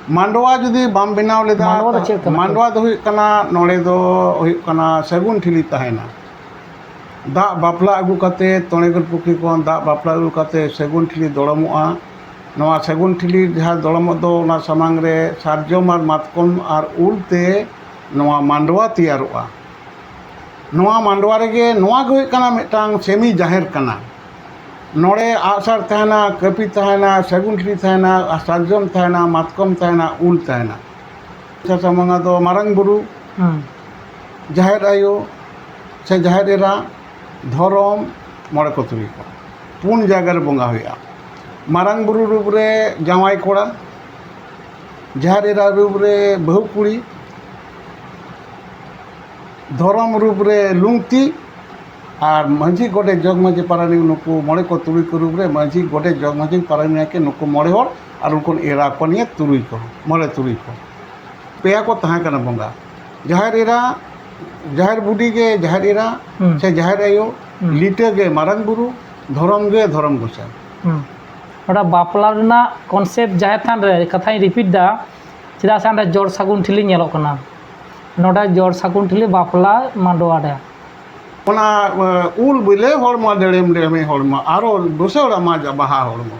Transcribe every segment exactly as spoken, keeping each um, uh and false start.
ᱢᱟᱰᱣᱟ ᱡᱩᱫᱤ ᱵᱟᱢ ᱵᱮᱱᱟᱣ ᱞᱮᱫᱟ, ᱢᱟᱰᱣᱟ ᱫᱚ ᱪᱮᱫ ᱠᱟᱱᱟ? ᱢᱟᱰᱣᱟ ᱫᱚ ᱦᱩᱭᱩᱜ ᱠᱟᱱᱟ, ᱱᱚᱰᱮ ᱫᱚ ᱦᱩᱭᱩᱜ ᱠᱟᱱᱟ ᱥᱟᱹᱜᱩᱱ ᱴᱷᱤᱞᱤ ᱛᱟᱦᱮᱱᱟ᱾ ᱫᱟᱜ ᱵᱟᱯᱞᱟ ᱟᱹᱜᱩ ᱠᱟᱛᱮ, ᱛᱚᱬᱮ ᱜᱚᱴ ᱯᱩᱠᱷᱨᱤ ᱠᱷᱚᱱ ᱫᱟᱜ ᱵᱟᱯᱞᱟ ᱟᱹᱜᱩ ᱠᱟᱛᱮ ᱥᱟᱹᱜᱩᱱ ᱴᱷᱤᱞᱤ ᱫᱚᱲᱚᱢᱚᱜᱼᱟ᱾ ᱱᱚᱣᱟ ᱥᱟᱹᱜᱩᱱ ᱴᱷᱤᱞᱤ ᱡᱟᱦᱟᱸ ᱫᱚᱲᱚᱢᱚᱜ ᱫᱚ, ᱚᱱᱟ ᱥᱟᱢᱟᱝ ᱨᱮ ᱥᱟᱨᱡᱚᱢ ᱟᱨ ᱢᱟᱛᱠᱚᱢ ᱟᱨ ᱩᱞ ᱛᱮ ᱱᱚᱣᱟ ᱢᱟᱰᱣᱟ ᱛᱮᱭᱟᱨᱚᱜᱼᱟ᱾ ᱱᱚᱣᱟ ᱢᱟᱰᱣᱟ ᱨᱮᱜᱮ, ᱱᱚᱣᱟ ᱜᱮ ᱦᱩᱭᱩᱜ ᱠᱟᱱᱟ ᱢᱤᱫᱴᱟᱝ ᱥᱮᱢᱤ ᱡᱟᱦᱮᱨ ᱠᱟᱱᱟ᱾ ᱱᱚᱰᱮ ᱟᱜᱼᱥᱟᱨ ᱛᱟᱦᱮᱱᱟ, ᱠᱟᱹᱯᱤ ᱛᱟᱦᱮᱱᱟ, ᱥᱟᱹᱜᱩᱱ ᱴᱷᱤᱞᱤ ᱛᱟᱦᱮᱱᱟ, ᱟᱨ ᱥᱟᱨᱡᱚᱢ ᱛᱟᱦᱮᱱᱟ, ᱢᱟᱛᱠᱚᱢ ᱛᱟᱦᱮᱱᱟ, ᱩᱞ ᱛᱟᱦᱮᱱᱟ᱾ ᱥᱟᱢᱟᱝᱟ ᱫᱚ ᱢᱟᱨᱟᱝ ᱵᱩᱨᱩ, ᱦᱩᱸ᱾ ᱡᱟᱦᱮᱨ ᱟᱭᱳ ᱥᱮ ᱡᱟᱦᱮᱨ ᱮᱨᱟ, ᱫᱷᱚᱨᱚᱢ, ᱢᱚᱬᱮ ᱠᱚ ᱛᱩᱨᱩᱭ ᱠᱚ, ᱯᱩᱱ ᱡᱟᱭᱜᱟ ᱨᱮ ᱵᱚᱸᱜᱟ ᱦᱩᱭᱩᱜᱼᱟ᱾ ᱢᱟᱨᱟᱝ ᱵᱩᱨᱩ ᱨᱩᱯ ᱨᱮ ᱡᱟᱶᱟᱭ ᱠᱚᱲᱟ, ᱡᱟᱦᱮᱨ ᱮᱨᱟ ᱨᱩᱯ ᱨᱮ ᱵᱟᱹᱦᱩ ᱠᱩᱲᱤ, ᱫᱷᱚᱨᱚᱢ ᱨᱩᱯ ᱨᱮ ᱞᱩᱝᱛᱤ, ᱟᱨ ᱢᱟᱹᱡᱷᱤ, ᱜᱚᱰᱮᱛ, ᱡᱚᱜᱽ ᱢᱟᱹᱡᱷᱤ, ᱯᱟᱨᱟᱱᱤᱠ, ᱱᱩᱠᱩ ᱢᱚᱬᱮ ᱠᱚ ᱛᱩᱨᱩᱭ ᱠᱚ ᱨᱩᱯ ᱨᱮ ᱢᱟᱹᱡᱷᱤ, ᱜᱚᱰᱮᱛ, ᱡᱚᱜᱽ ᱢᱟᱹᱡᱷᱤ, ᱯᱟᱨᱟᱱᱤᱠ, ᱱᱟᱭᱠᱮ, ᱱᱩᱠᱩ ᱢᱚᱬᱮ ᱦᱚᱲ, ᱟᱨ ᱩᱱᱠᱩ ᱮᱨᱟ ᱠᱚ ᱱᱤᱭᱮ ᱛᱩᱨᱩᱭ ᱠᱚ, ᱢᱚᱬᱮ ᱛᱩᱨᱩᱭ ᱠᱚ, ᱯᱮᱭᱟ ᱠᱚ ᱛᱟᱦᱮᱸ ᱠᱟᱱᱟ ᱵᱚᱸᱜᱟ᱾ ᱡᱟᱦᱮᱨ ᱮᱨᱟ, ᱡᱟᱦᱮᱨ ᱵᱩᱰᱷᱤ ᱜᱮ ᱡᱟᱦᱮᱨ ᱮᱨᱟ, ᱦᱩᱸ᱾ ᱥᱮ ᱡᱟᱦᱮᱨ ᱟᱭᱳ, ᱦᱩᱸ᱾ ᱞᱤᱴᱟᱹ ᱜᱮ ᱢᱟᱨᱟᱝ ᱵᱩᱨᱩ, ᱫᱷᱚᱨᱚᱢ ᱜᱮ ᱫᱷᱚᱨᱚᱢ ᱜᱚᱸᱥᱟᱭ᱾ ᱦᱩᱸ᱾ ᱱᱚᱰᱮ ᱵᱟᱯᱞᱟ ᱨᱮᱱᱟᱜ concept ᱡᱟᱦᱮᱨ ᱛᱷᱟᱱ ᱨᱮ, ᱠᱟᱛᱷᱟᱧ repeat ᱫᱟ, ᱪᱮᱫᱟᱜ ᱥᱮ ᱚᱸᱰᱮ ᱡᱚᱲ ᱥᱟᱹᱜᱩᱱ ᱴᱷᱤᱞᱤ ᱧᱮᱞᱚᱜ ᱠᱟᱱᱟ᱾ ᱱᱚᱰᱮ ᱡᱚᱲ ᱥᱟᱹᱜᱩᱱ ᱴᱷᱤᱞᱤ ᱵᱟᱯᱞᱟ ᱢᱟᱰᱣᱟ ᱨᱮ᱾ ᱚᱱᱟ, ᱮ, ᱩᱞ ᱵᱤᱞᱤ ᱦᱚᱲᱢᱚ, ᱰᱮᱲᱮᱢ ᱰᱮᱲᱮᱢᱮ ᱦᱚᱲᱢᱚ, ᱟᱨᱚ ᱵᱩᱥᱟᱹᱲᱟ ᱢᱟ ᱵᱟᱦᱟ ᱦᱚᱲᱢᱚ᱾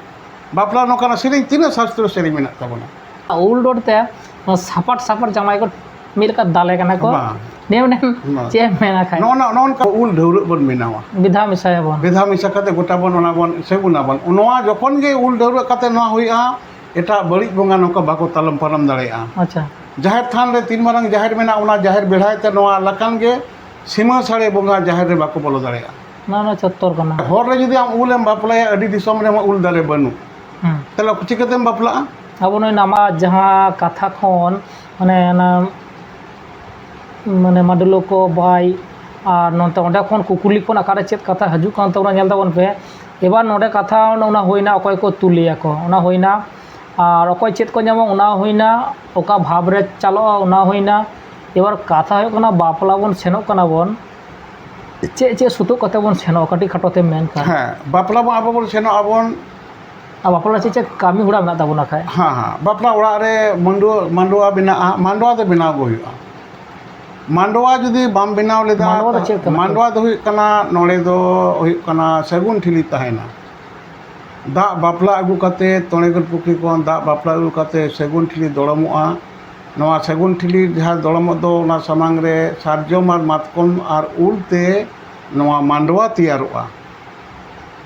ᱵᱟᱯᱞᱟ ᱱᱚᱝᱠᱟᱱᱟᱜ ᱥᱮᱨᱮᱧ ᱛᱤᱱᱟᱹᱜ ᱥᱟᱥᱛᱨᱚ ᱥᱮᱨᱮᱧ ᱢᱮᱱᱟᱜ ᱛᱟᱵᱚᱱᱟ? ᱩᱞ ᱰᱚᱰ ᱛᱮ ᱥᱟᱯᱟᱴ ᱥᱟᱯᱟᱴ ᱡᱟᱶᱟᱭ ᱠᱚ ᱢᱤᱫ ᱞᱮᱠᱟ ᱫᱟᱞᱮ ᱠᱟᱱᱟ ᱠᱚ᱾ ᱵᱟᱝ᱾ ᱱᱤᱭᱟᱹ ᱢᱟᱱᱮ ᱵᱟᱝ᱾ ᱪᱮᱫ ᱮᱢ ᱢᱮᱱᱟ ᱠᱷᱟᱡ? ᱱᱚᱜᱼᱚ ᱱᱚ-, ᱱᱚᱜᱼᱚ ᱱᱚᱝᱠᱟ ᱩᱞ ᱰᱷᱟᱹᱣᱨᱟᱹᱜ ᱵᱚᱱ ᱵᱮᱱᱟᱣᱟ᱾ ᱵᱮᱫᱷᱟ ᱢᱮᱥᱟᱭᱟᱵᱚᱱ᱾ ᱵᱮᱫᱷᱟ ᱢᱮᱥᱟ ᱠᱟᱛᱮ ᱜᱚᱴᱟ ᱵᱚᱱ ᱚᱱᱟ ᱵᱚᱱ ᱥᱟᱹᱜᱩᱱᱟᱵᱚᱱ᱾ ᱱᱚᱣᱟ ᱡᱚᱠᱷᱚᱱ ᱜᱮ ᱩᱞ ᱰᱷᱟᱹᱣᱨᱟᱹᱜ ᱠᱟᱛᱮ ᱱᱚᱣᱟ ᱦᱩᱭᱩᱜᱼᱟ, ᱮᱴᱟᱜ ᱵᱟᱹᱲᱤᱡ ᱵᱚᱸᱜᱟ ᱱᱚᱝᱠᱟ ᱵᱟᱠᱚ ᱛᱟᱞᱚᱢ ᱯᱟᱨᱚᱢ ᱫᱟᱲᱮᱭᱟᱜᱼᱟ᱾ ᱟᱪᱪᱷᱟ᱾ ᱡᱟᱦᱮᱨ ᱛᱷᱟᱱ ᱨᱮ ᱛᱤᱱ ᱢᱟᱨᱟᱝ ᱡᱟᱦᱮᱨ ᱢᱮᱱᱟᱜᱼᱟ, ᱚᱱᱟ ᱡᱟᱦᱮᱨ ᱵᱮᱲᱦᱟᱭ ᱛᱮ ᱱᱚᱣᱟ ᱞᱮᱠᱟᱱ ᱜᱮ ᱥᱤᱢᱟᱹ ᱥᱟᱹᱲᱮ ᱵᱚᱸᱜᱟ ᱡᱟᱦᱮᱨ ᱨᱮ ᱵᱟᱠᱚ ᱵᱚᱞᱚ ᱫᱟᱲᱮᱭᱟᱜᱼᱟ᱾ ᱱᱚᱣᱟ ᱢᱟ ᱪᱚᱛᱛᱚᱨ ᱠᱟᱱᱟ᱾ ᱦᱚᱨ ᱨᱮ ᱡᱩᱫᱤ ᱟᱢ ᱩᱞ ᱮᱢ ᱵᱟᱯᱞᱟᱭᱟ, ᱟᱹᱰᱤ ᱫᱤᱥᱚᱢ ᱨᱮᱢᱟ ᱩᱞ ᱫᱟᱨᱮ ᱵᱟᱹᱱᱩᱜ᱾ ᱦᱩᱸ᱾ ᱛᱟᱦᱞᱮ ᱪᱤᱠᱟᱹᱛᱮᱢ ᱵᱟᱯᱞᱟᱜᱼᱟ? ᱟᱵᱚ ᱱᱩᱭ ᱱᱟᱢᱟ ᱡᱟᱦᱟᱸ ᱠᱟᱛᱷᱟ ᱠᱷᱚᱱ, ᱢᱟᱱᱮ, ᱚᱱᱟ, ᱢᱟᱱᱮ, ᱢᱟᱰᱞᱳ ᱠᱚ ᱵᱟᱭ, ᱟᱨ ᱱᱚᱱᱛᱮ ᱚᱸᱰᱮ ᱠᱷᱚᱱ ᱠᱩᱠᱞᱤ ᱠᱷᱚᱱ ᱚᱠᱟᱨᱮ ᱪᱮᱫ ᱠᱟᱛᱷᱟ ᱦᱤᱡᱩᱜ ᱠᱟᱱ ᱛᱟᱵᱚᱱᱟ, ᱧᱮᱞ ᱛᱟᱵᱚᱱ ᱯᱮ᱾ ᱮᱵᱟᱨ ᱱᱚᱰᱮ ᱠᱟᱛᱷᱟ ᱚᱱᱟ ᱦᱩᱭᱱᱟ, ᱚᱠᱚᱭ ᱠᱚ ᱛᱩᱞᱤᱭᱟᱠᱚ, ᱚᱱᱟ ᱦᱩᱭᱱᱟ, ᱟᱨ ᱚᱠᱚᱭ ᱪᱮᱫ ᱠᱚ ᱧᱟᱢᱟ, ᱚᱱᱟ ᱦᱩᱭᱱᱟ, ᱚᱠᱟ ᱵᱷᱟᱵᱽ ᱨᱮ ᱪᱟᱞᱟᱜᱼᱟ, ᱚᱱᱟ ᱦᱩᱭᱱᱟ᱾ ᱮᱵᱟᱨ ᱠᱟᱛᱷᱟ ᱦᱩᱭᱩᱜ ᱠᱟᱱᱟ, ᱵᱟᱯᱞᱟ ᱵᱚᱱ ᱥᱮᱱᱚᱜ ᱠᱟᱱᱟ ᱵᱚᱱ, ᱪᱮᱫ ᱪᱮᱫ ᱥᱩᱛᱩᱜ ᱠᱟᱛᱮ ᱵᱚᱱ ᱥᱮᱱᱚᱜᱼᱟ? ᱠᱟᱹᱴᱤᱡ ᱠᱷᱟᱴᱚ ᱛᱮᱢ ᱢᱮᱱ ᱠᱷᱟᱱ᱾ ᱦᱮᱸ, ᱵᱟᱯᱞᱟ ᱵᱚᱱ, ᱟᱵᱚ ᱵᱚᱱ ᱥᱮᱱᱚᱜ ᱟᱵᱚᱱ, ᱟᱨ ᱵᱟᱯᱞᱟ ᱨᱮ ᱪᱮᱫ ᱪᱮᱫ ᱠᱟᱹᱢᱤ ᱦᱚᱨᱟ ᱢᱮᱱᱟᱜ ᱛᱟᱵᱚᱱᱟ ᱠᱷᱟᱡ? ᱦᱮᱸ, ᱦᱮᱸ, ᱵᱟᱯᱞᱟ ᱚᱲᱟᱜ ᱨᱮ ᱢᱟᱰᱣᱟ, ᱢᱟᱰᱣᱟ ᱵᱮᱱᱟᱜᱼᱟ, ᱢᱟᱰᱣᱟ ᱫᱚ ᱵᱮᱱᱟᱣ ᱜᱮ ᱦᱩᱭᱩᱜᱼᱟ᱾ ᱢᱟᱰᱣᱟ ᱡᱩᱫᱤ ᱵᱟᱢ ᱵᱮᱱᱟᱣ ᱞᱮᱫᱟ, ᱢᱟᱰᱣᱟ ᱫᱚ ᱪᱮᱫ ᱠᱟᱱᱟ? ᱢᱟᱰᱣᱟ ᱫᱚ ᱦᱩᱭᱩᱜ ᱠᱟᱱᱟ, ᱱᱚᱰᱮ ᱫᱚ ᱦᱩᱭᱩᱜ ᱠᱟᱱᱟ ᱥᱟᱹᱜᱩᱱ ᱴᱷᱤᱞᱤ ᱛᱟᱦᱮᱱᱟ᱾ ᱫᱟᱜ ᱵᱟᱯᱞᱟ ᱟᱹᱜᱩ ᱠᱟᱛᱮ, ᱛᱚᱬᱮ ᱜᱟᱹᱨ ᱯᱩᱠᱷᱨᱤ ᱠᱷᱚᱱ ᱫᱟᱜ ᱵᱟᱯᱞᱟ ᱟᱹᱜᱩ ᱠᱟᱛᱮ ᱥᱟᱹᱜᱩᱱ ᱴᱷᱤᱞᱤ ᱫᱚᱲᱚᱢᱚᱜᱼᱟ᱾ ᱱᱚᱣᱟ ᱥᱟᱹᱜᱩᱱ ᱴᱷᱤᱞᱤ ᱡᱟᱦᱟᱸ ᱫᱚᱲᱚᱢᱚᱜ ᱫᱚ, ᱚᱱᱟ ᱥᱟᱢᱟᱝ ᱨᱮ ᱥᱟᱨᱡᱚᱢ ᱟᱨ ᱢᱟᱛᱠᱚᱢ ᱟᱨ ᱩᱞ ᱛᱮ ᱱᱚᱣᱟ ᱢᱟᱰᱣᱟ ᱛᱮᱭᱟᱨᱚᱜᱼᱟ᱾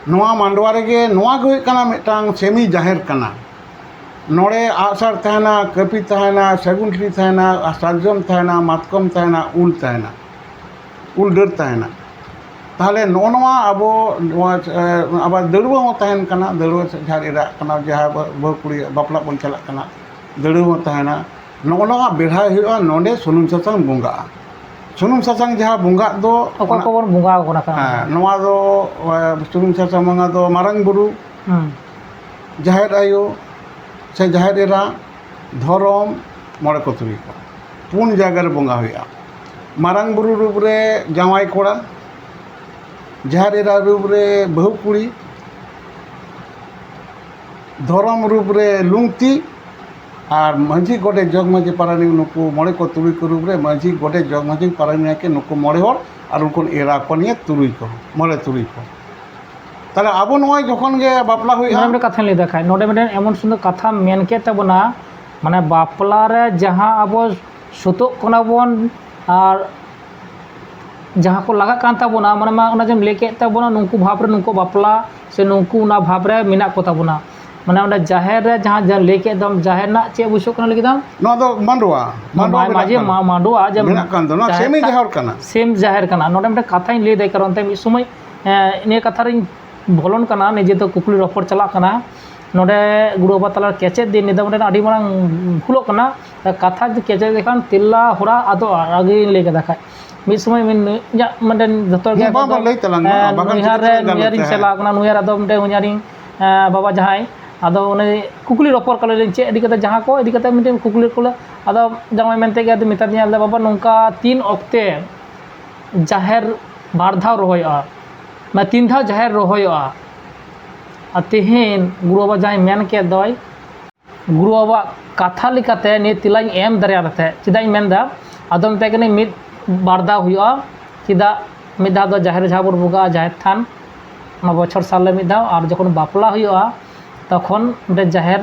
ᱱᱚᱣᱟ ᱢᱟᱰᱣᱟ ᱨᱮᱜᱮ, ᱱᱚᱣᱟ ᱜᱮ ᱦᱩᱭᱩᱜ ᱠᱟᱱᱟ ᱢᱤᱫᱴᱟᱝ ᱥᱮᱢᱤ ᱡᱟᱦᱮᱨ ᱠᱟᱱᱟ᱾ ᱱᱚᱰᱮ ᱟᱜᱼᱥᱟᱨ ᱛᱟᱦᱮᱱᱟ, ᱠᱟᱹᱯᱤ ᱛᱟᱦᱮᱱᱟ, ᱥᱟᱹᱜᱩᱱ ᱴᱷᱤᱞᱤ ᱛᱟᱦᱮᱱᱟ, ᱟᱨ ᱥᱟᱨᱡᱚᱢ ᱛᱟᱦᱮᱱᱟ, ᱢᱟᱛᱠᱚᱢ ᱛᱟᱦᱮᱱᱟ, ᱩᱞ ᱛᱟᱦᱮᱱᱟ, ᱩᱞ ᱰᱟᱹᱨ ᱛᱟᱦᱮᱱᱟ᱾ ᱛᱟᱦᱚᱞᱮ ᱱᱚᱜᱼᱚ ᱱᱚᱣᱟ ᱟᱵᱚ ᱱᱚᱣᱟ, ᱮ, ᱟᱵᱟᱨ ᱫᱟᱹᱲᱣᱟᱹ ᱦᱚᱸ ᱛᱟᱦᱮᱱ ᱠᱟᱱᱟ, ᱫᱟᱹᱲᱣᱟᱹ ᱡᱟᱦᱟᱸ ᱮᱨᱟᱜ ᱠᱟᱱᱟ, ᱡᱟᱦᱟᱸ ᱵᱟᱹᱦᱩ ᱠᱩᱲᱤ ᱵᱟᱯᱞᱟ ᱵᱚᱱ ᱪᱟᱞᱟᱜ ᱠᱟᱱᱟ, ᱫᱟᱹᱲᱣᱟᱹ ᱦᱚᱸ ᱛᱟᱦᱮᱱᱟ᱾ ᱱᱚᱜᱼᱚ ᱱᱚᱣᱟ ᱵᱮᱲᱦᱟᱭ ᱦᱩᱭᱩᱜᱼᱟ, ᱱᱚᱰᱮ ᱥᱩᱱᱩᱢ ᱥᱟᱥᱟᱝ ᱵᱚᱸᱜᱟᱜᱼᱟ᱾ ᱥᱩᱱᱩᱢ ᱥᱟᱥᱟᱝ ᱡᱟᱦᱟᱸ ᱵᱚᱸᱜᱟᱜ ᱫᱚ, ᱚᱠᱚᱭ ᱚᱱᱟ ᱠᱚᱵᱚᱱ ᱵᱚᱸᱜᱟ ᱟᱠᱚ ᱠᱟᱱᱟ ᱠᱷᱟᱱ? ᱦᱮᱸ, ᱱᱚᱣᱟ ᱫᱚ, ᱮ, ᱥᱩᱱᱩᱢ ᱥᱟᱥᱟᱝ ᱵᱚᱸᱜᱟ ᱫᱚ ᱢᱟᱨᱟᱝ ᱵᱩᱨᱩ, ᱦᱩᱸ᱾ ᱡᱟᱦᱮᱨ ᱟᱭᱳ ᱥᱮ ᱡᱟᱦᱮᱨ ᱮᱨᱟ, ᱫᱷᱚᱨᱚᱢ, ᱢᱚᱬᱮ ᱠᱚ ᱛᱩᱨᱩᱭ ᱠᱚ, ᱯᱩᱱ ᱡᱟᱭᱜᱟ ᱨᱮ ᱵᱚᱸᱜᱟ ᱦᱩᱭᱩᱜᱼᱟ᱾ ᱢᱟᱨᱟᱝ ᱵᱩᱨᱩ ᱨᱩᱯ ᱨᱮ ᱡᱟᱶᱟᱭ ᱠᱚᱲᱟ, ᱡᱟᱦᱮᱨ ᱮᱨᱟ ᱨᱩᱯ ᱨᱮ ᱵᱟᱹᱦᱩ ᱠᱩᱲᱤ, ᱫᱷᱚᱨᱚᱢ ᱨᱩᱯ ᱨᱮ ᱞᱩᱝᱛᱤ, ᱟᱨ ᱢᱟᱹᱡᱷᱤ ᱜᱚᱰᱮᱛ ᱡᱚᱜᱽ ᱢᱟᱹᱡᱷᱤ ᱯᱟᱨᱟᱱᱤᱠ, ᱱᱩᱠᱩ ᱢᱚᱬᱮ ᱠᱚ ᱛᱩᱨᱩᱭ ᱠᱚ ᱨᱩᱯ ᱨᱮ ᱢᱟᱹᱡᱷᱤ ᱜᱚᱰᱮᱛ ᱡᱚᱜᱽ ᱢᱟᱹᱡᱷᱤ ᱯᱟᱨᱟᱱᱤᱠ ᱱᱟᱭᱠᱮ, ᱱᱩᱠᱩ ᱢᱚᱬᱮ ᱦᱚᱲ, ᱟᱨ ᱩᱱᱠᱩ ᱮᱨᱟ ᱠᱚ ᱱᱤᱭᱮ ᱛᱩᱨᱩᱭ ᱠᱚ, ᱢᱚᱬᱮ ᱛᱩᱨᱩᱭ ᱠᱚ᱾ ᱛᱟᱦᱞᱮ ᱟᱵᱚ ᱱᱚᱜᱼᱚᱭ ᱡᱚᱠᱷᱚᱱ ᱜᱮ ᱵᱟᱯᱞᱟ ᱦᱩᱭᱩᱜᱼᱟ᱾ ᱱᱚᱰᱮ ᱢᱤᱫᱴᱮᱱ ᱠᱟᱛᱷᱟᱧ ᱞᱟᱹᱭ ᱫᱟ ᱠᱷᱟᱡ, ᱱᱚᱰᱮ ᱢᱤᱫᱴᱮᱱ ᱮᱢᱚᱱ ᱥᱩᱱᱫᱚᱨ ᱠᱟᱛᱷᱟᱢ ᱢᱮᱱ ᱠᱮᱫ ᱛᱟᱵᱚᱱᱟ, ᱢᱟᱱᱮ ᱵᱟᱯᱞᱟ ᱨᱮ ᱡᱟᱦᱟᱸ ᱟᱵᱚ ᱥᱩᱛᱩᱜ ᱠᱟᱱᱟ ᱵᱚᱱ ᱟᱨ ᱡᱟᱦᱟᱸ ᱠᱚ ᱞᱟᱜᱟᱜ ᱠᱟᱱ ᱛᱟᱵᱚᱱᱟ, ᱢᱟᱱᱮ ᱢᱟ ᱚᱱᱟ ᱡᱮᱢ ᱞᱟᱹᱭ ᱠᱮᱫ ᱛᱟᱵᱚᱱᱟ, ᱱᱩᱠᱩ ᱵᱷᱟᱵᱽ ᱨᱮ ᱱᱩᱠᱩ ᱵᱟᱯᱞᱟ ᱥᱮ ᱱᱩᱠᱩ ᱚᱱᱟ ᱵᱷᱟᱵᱽ ᱨᱮ ᱢᱮᱱᱟᱜ ᱠᱚ ᱛᱟᱵᱚᱱᱟ᱾ ᱢᱟᱱᱮ ᱚᱸᱰᱮ ᱡᱟᱦᱮᱨ ᱨᱮ ᱡᱟᱦᱟᱸ, ᱡᱟᱦᱟᱸ ᱞᱟᱹᱭ ᱠᱮᱫ ᱫᱚᱢ, ᱡᱟᱦᱮᱨ ᱨᱮᱱᱟᱜ ᱪᱮᱫ ᱵᱩᱡᱷᱟᱹᱜ ᱠᱟᱱᱟ ᱞᱟᱹᱭ ᱠᱮᱫᱟᱢ? ᱱᱚᱣᱟ ᱫᱚ ᱢᱟᱰᱣᱟ, ᱢᱟᱰᱣᱟ ᱢᱟ-, ᱵᱮᱱᱟᱜ ᱢᱟᱡᱷᱮ ᱠᱟᱱᱟ᱾ ᱢᱟ-, ᱢᱟᱰᱣᱟ ᱡᱮ ᱵᱮᱱᱟᱜ ᱠᱟᱱ ᱫᱚ, ᱱᱚᱣᱟ ᱡᱟᱦᱮᱨ ᱥᱮᱢᱤ ᱛᱟ-, ᱡᱟᱦᱮᱨ ᱠᱟᱱᱟ᱾ ᱥᱮᱢ ᱡᱟᱦᱮᱨ ᱠᱟᱱᱟ᱾ ᱱᱚᱰᱮ ᱢᱤᱫᱴᱮᱱ ᱠᱟᱛᱷᱟᱧ ᱞᱟᱹᱭ ᱫᱟᱭ, ᱠᱟᱨᱚᱱ ᱛᱮ ᱢᱤᱫ ᱥᱚᱢᱚᱭ, ᱮᱸ, ᱱᱤᱭᱟᱹ ᱠᱟᱛᱷᱟ ᱨᱤᱧ ᱵᱚᱞᱚᱱ ᱠᱟᱱᱟ, ᱱᱤᱡᱮ ᱫᱚ ᱠᱩᱠᱞᱤ ᱨᱚᱯᱚᱲ ᱪᱟᱞᱟᱜ ᱠᱟᱱᱟ᱾ ᱱᱚᱰᱮ ᱜᱩᱨᱩ ᱵᱟᱵᱟ ᱛᱟᱞᱟ ᱨᱮ ᱠᱮᱪᱮᱫ ᱫᱤᱱ, ᱱᱤᱭᱟᱹ ᱫᱚ ᱢᱤᱫᱴᱮᱱ ᱟᱹᱰᱤ ᱢᱟᱨᱟᱝ ᱵᱷᱩᱞᱚᱜ ᱠᱟᱱᱟ᱾ ᱠᱟᱛᱷᱟ ᱡᱩᱫᱤ ᱠᱮᱪᱮᱫ ᱞᱮᱠᱷᱟᱱ ᱛᱮᱞᱟ ᱦᱚᱨᱟ ᱟᱫᱚᱜᱼᱟ, ᱟᱜᱮᱧ ᱞᱟᱹᱭ ᱠᱮᱫᱟ ᱠᱷᱟᱡ᱾ ᱢᱤᱫ ᱥᱚᱢᱚᱭ ᱢᱤᱫ, ᱤᱧᱟᱹᱜ ᱢᱤᱫᱴᱮᱱ ᱡᱚᱛᱚ ᱜᱮ ᱵᱟᱝ, ᱵᱟᱝ, ᱞᱟᱹᱭ ᱛᱟᱞᱟᱝ ᱢᱮ, ᱮᱸ, ᱵᱟᱠᱷᱟᱱ ᱱᱩᱭᱦᱟᱨ ᱪᱤᱠᱟᱹ ᱨᱮ, ᱛᱮ ᱜᱟᱱᱚᱜ ᱱᱩᱭᱦᱟᱨᱤᱧ ᱛᱟᱦᱮᱸᱫ? ᱪᱟᱞᱟᱣ ᱠᱟᱱᱟ, ᱱᱩᱭᱦᱟᱨ ᱟᱫᱚ ᱢᱤᱫᱴᱮᱱ ᱦᱩᱧᱦᱟᱨᱤᱧ, ᱮᱸ, ᱵᱟᱵᱟ ᱡᱟᱦᱟᱸᱭ, ᱟᱫᱚ ᱚᱱᱮ ᱠᱩᱠᱞᱤ ᱨᱚᱯᱚᱲ ᱠᱟᱱᱟ ᱞᱤᱧ, ᱪᱮᱫ ᱤᱫᱤ ᱠᱟᱛᱮ ᱡᱟᱦᱟᱸ ᱠᱚ ᱤᱫᱤ ᱠᱟᱛᱮ ᱢᱤᱫᱴᱮᱱ ᱠᱩᱠᱞᱤ ᱠᱚᱞᱮ, ᱟᱫᱚ ᱡᱟᱶᱟᱭ ᱢᱮᱱᱛᱮ ᱜᱮ ᱟᱫᱚ ᱢᱮᱛᱟ ᱫᱤᱧᱟ, ᱟᱫᱚ ᱵᱟᱵᱟ ᱱᱚᱝᱠᱟ ᱛᱤᱱ ᱚᱠᱛᱮ ᱡᱟᱦᱮᱨ ᱵᱟᱨ ᱫᱷᱟᱣ ᱨᱚᱦᱚᱭᱚᱜᱼᱟ, ᱢᱟᱱᱮ ᱛᱤᱱ ᱫᱷᱟᱣ ᱡᱟᱦᱮᱨ ᱨᱚᱦᱚᱭᱚᱜᱼᱟ᱾ ᱟᱨ ᱛᱮᱦᱮᱧ ᱜᱩᱨᱩ ᱵᱟᱵᱟ ᱡᱟᱦᱟᱸᱭ ᱢᱮᱱ ᱠᱮᱫ ᱫᱚᱭ, ᱜᱩᱨᱩ ᱵᱟᱵᱟᱣᱟᱜ ᱠᱟᱛᱷᱟ ᱞᱮᱠᱟᱛᱮ ᱱᱤᱭᱟᱹ ᱛᱮᱞᱟᱧ ᱮᱢ ᱫᱟᱲᱮᱭᱟᱫᱟ ᱛᱟᱦᱮᱸᱫ᱾ ᱪᱮᱫᱟᱜ ᱤᱧ ᱢᱮᱱᱫᱟ, ᱟᱫᱚ ᱢᱮᱛᱟᱭ ᱠᱟᱹᱱᱟᱹᱧ ᱢᱤᱫ ᱵᱟᱨ ᱫᱷᱟᱣ ᱦᱩᱭᱩᱜᱼᱟ, ᱪᱮᱫᱟᱜ ᱢᱤᱫ ᱫᱷᱟᱣ ᱫᱚ ᱡᱟᱦᱮᱨ ᱡᱟᱦᱟᱸ ᱵᱚᱱ ᱵᱚᱸᱜᱟᱜᱼᱟ, ᱡᱟᱦᱮᱨ ᱛᱷᱟᱱ, ᱚᱱᱟ ᱵᱚᱪᱷᱚᱨ ᱥᱟᱞ ᱨᱮ ᱢᱤᱫ ᱫᱷᱟᱣ, ᱟᱨ ᱡᱚᱠᱷᱚᱱ ᱵᱟᱯᱞᱟ ᱦᱩᱭᱩᱜᱼᱟ ᱛᱚᱠᱷᱚᱱ ᱢᱤᱫᱴᱮᱱ ᱡᱟᱦᱮᱨ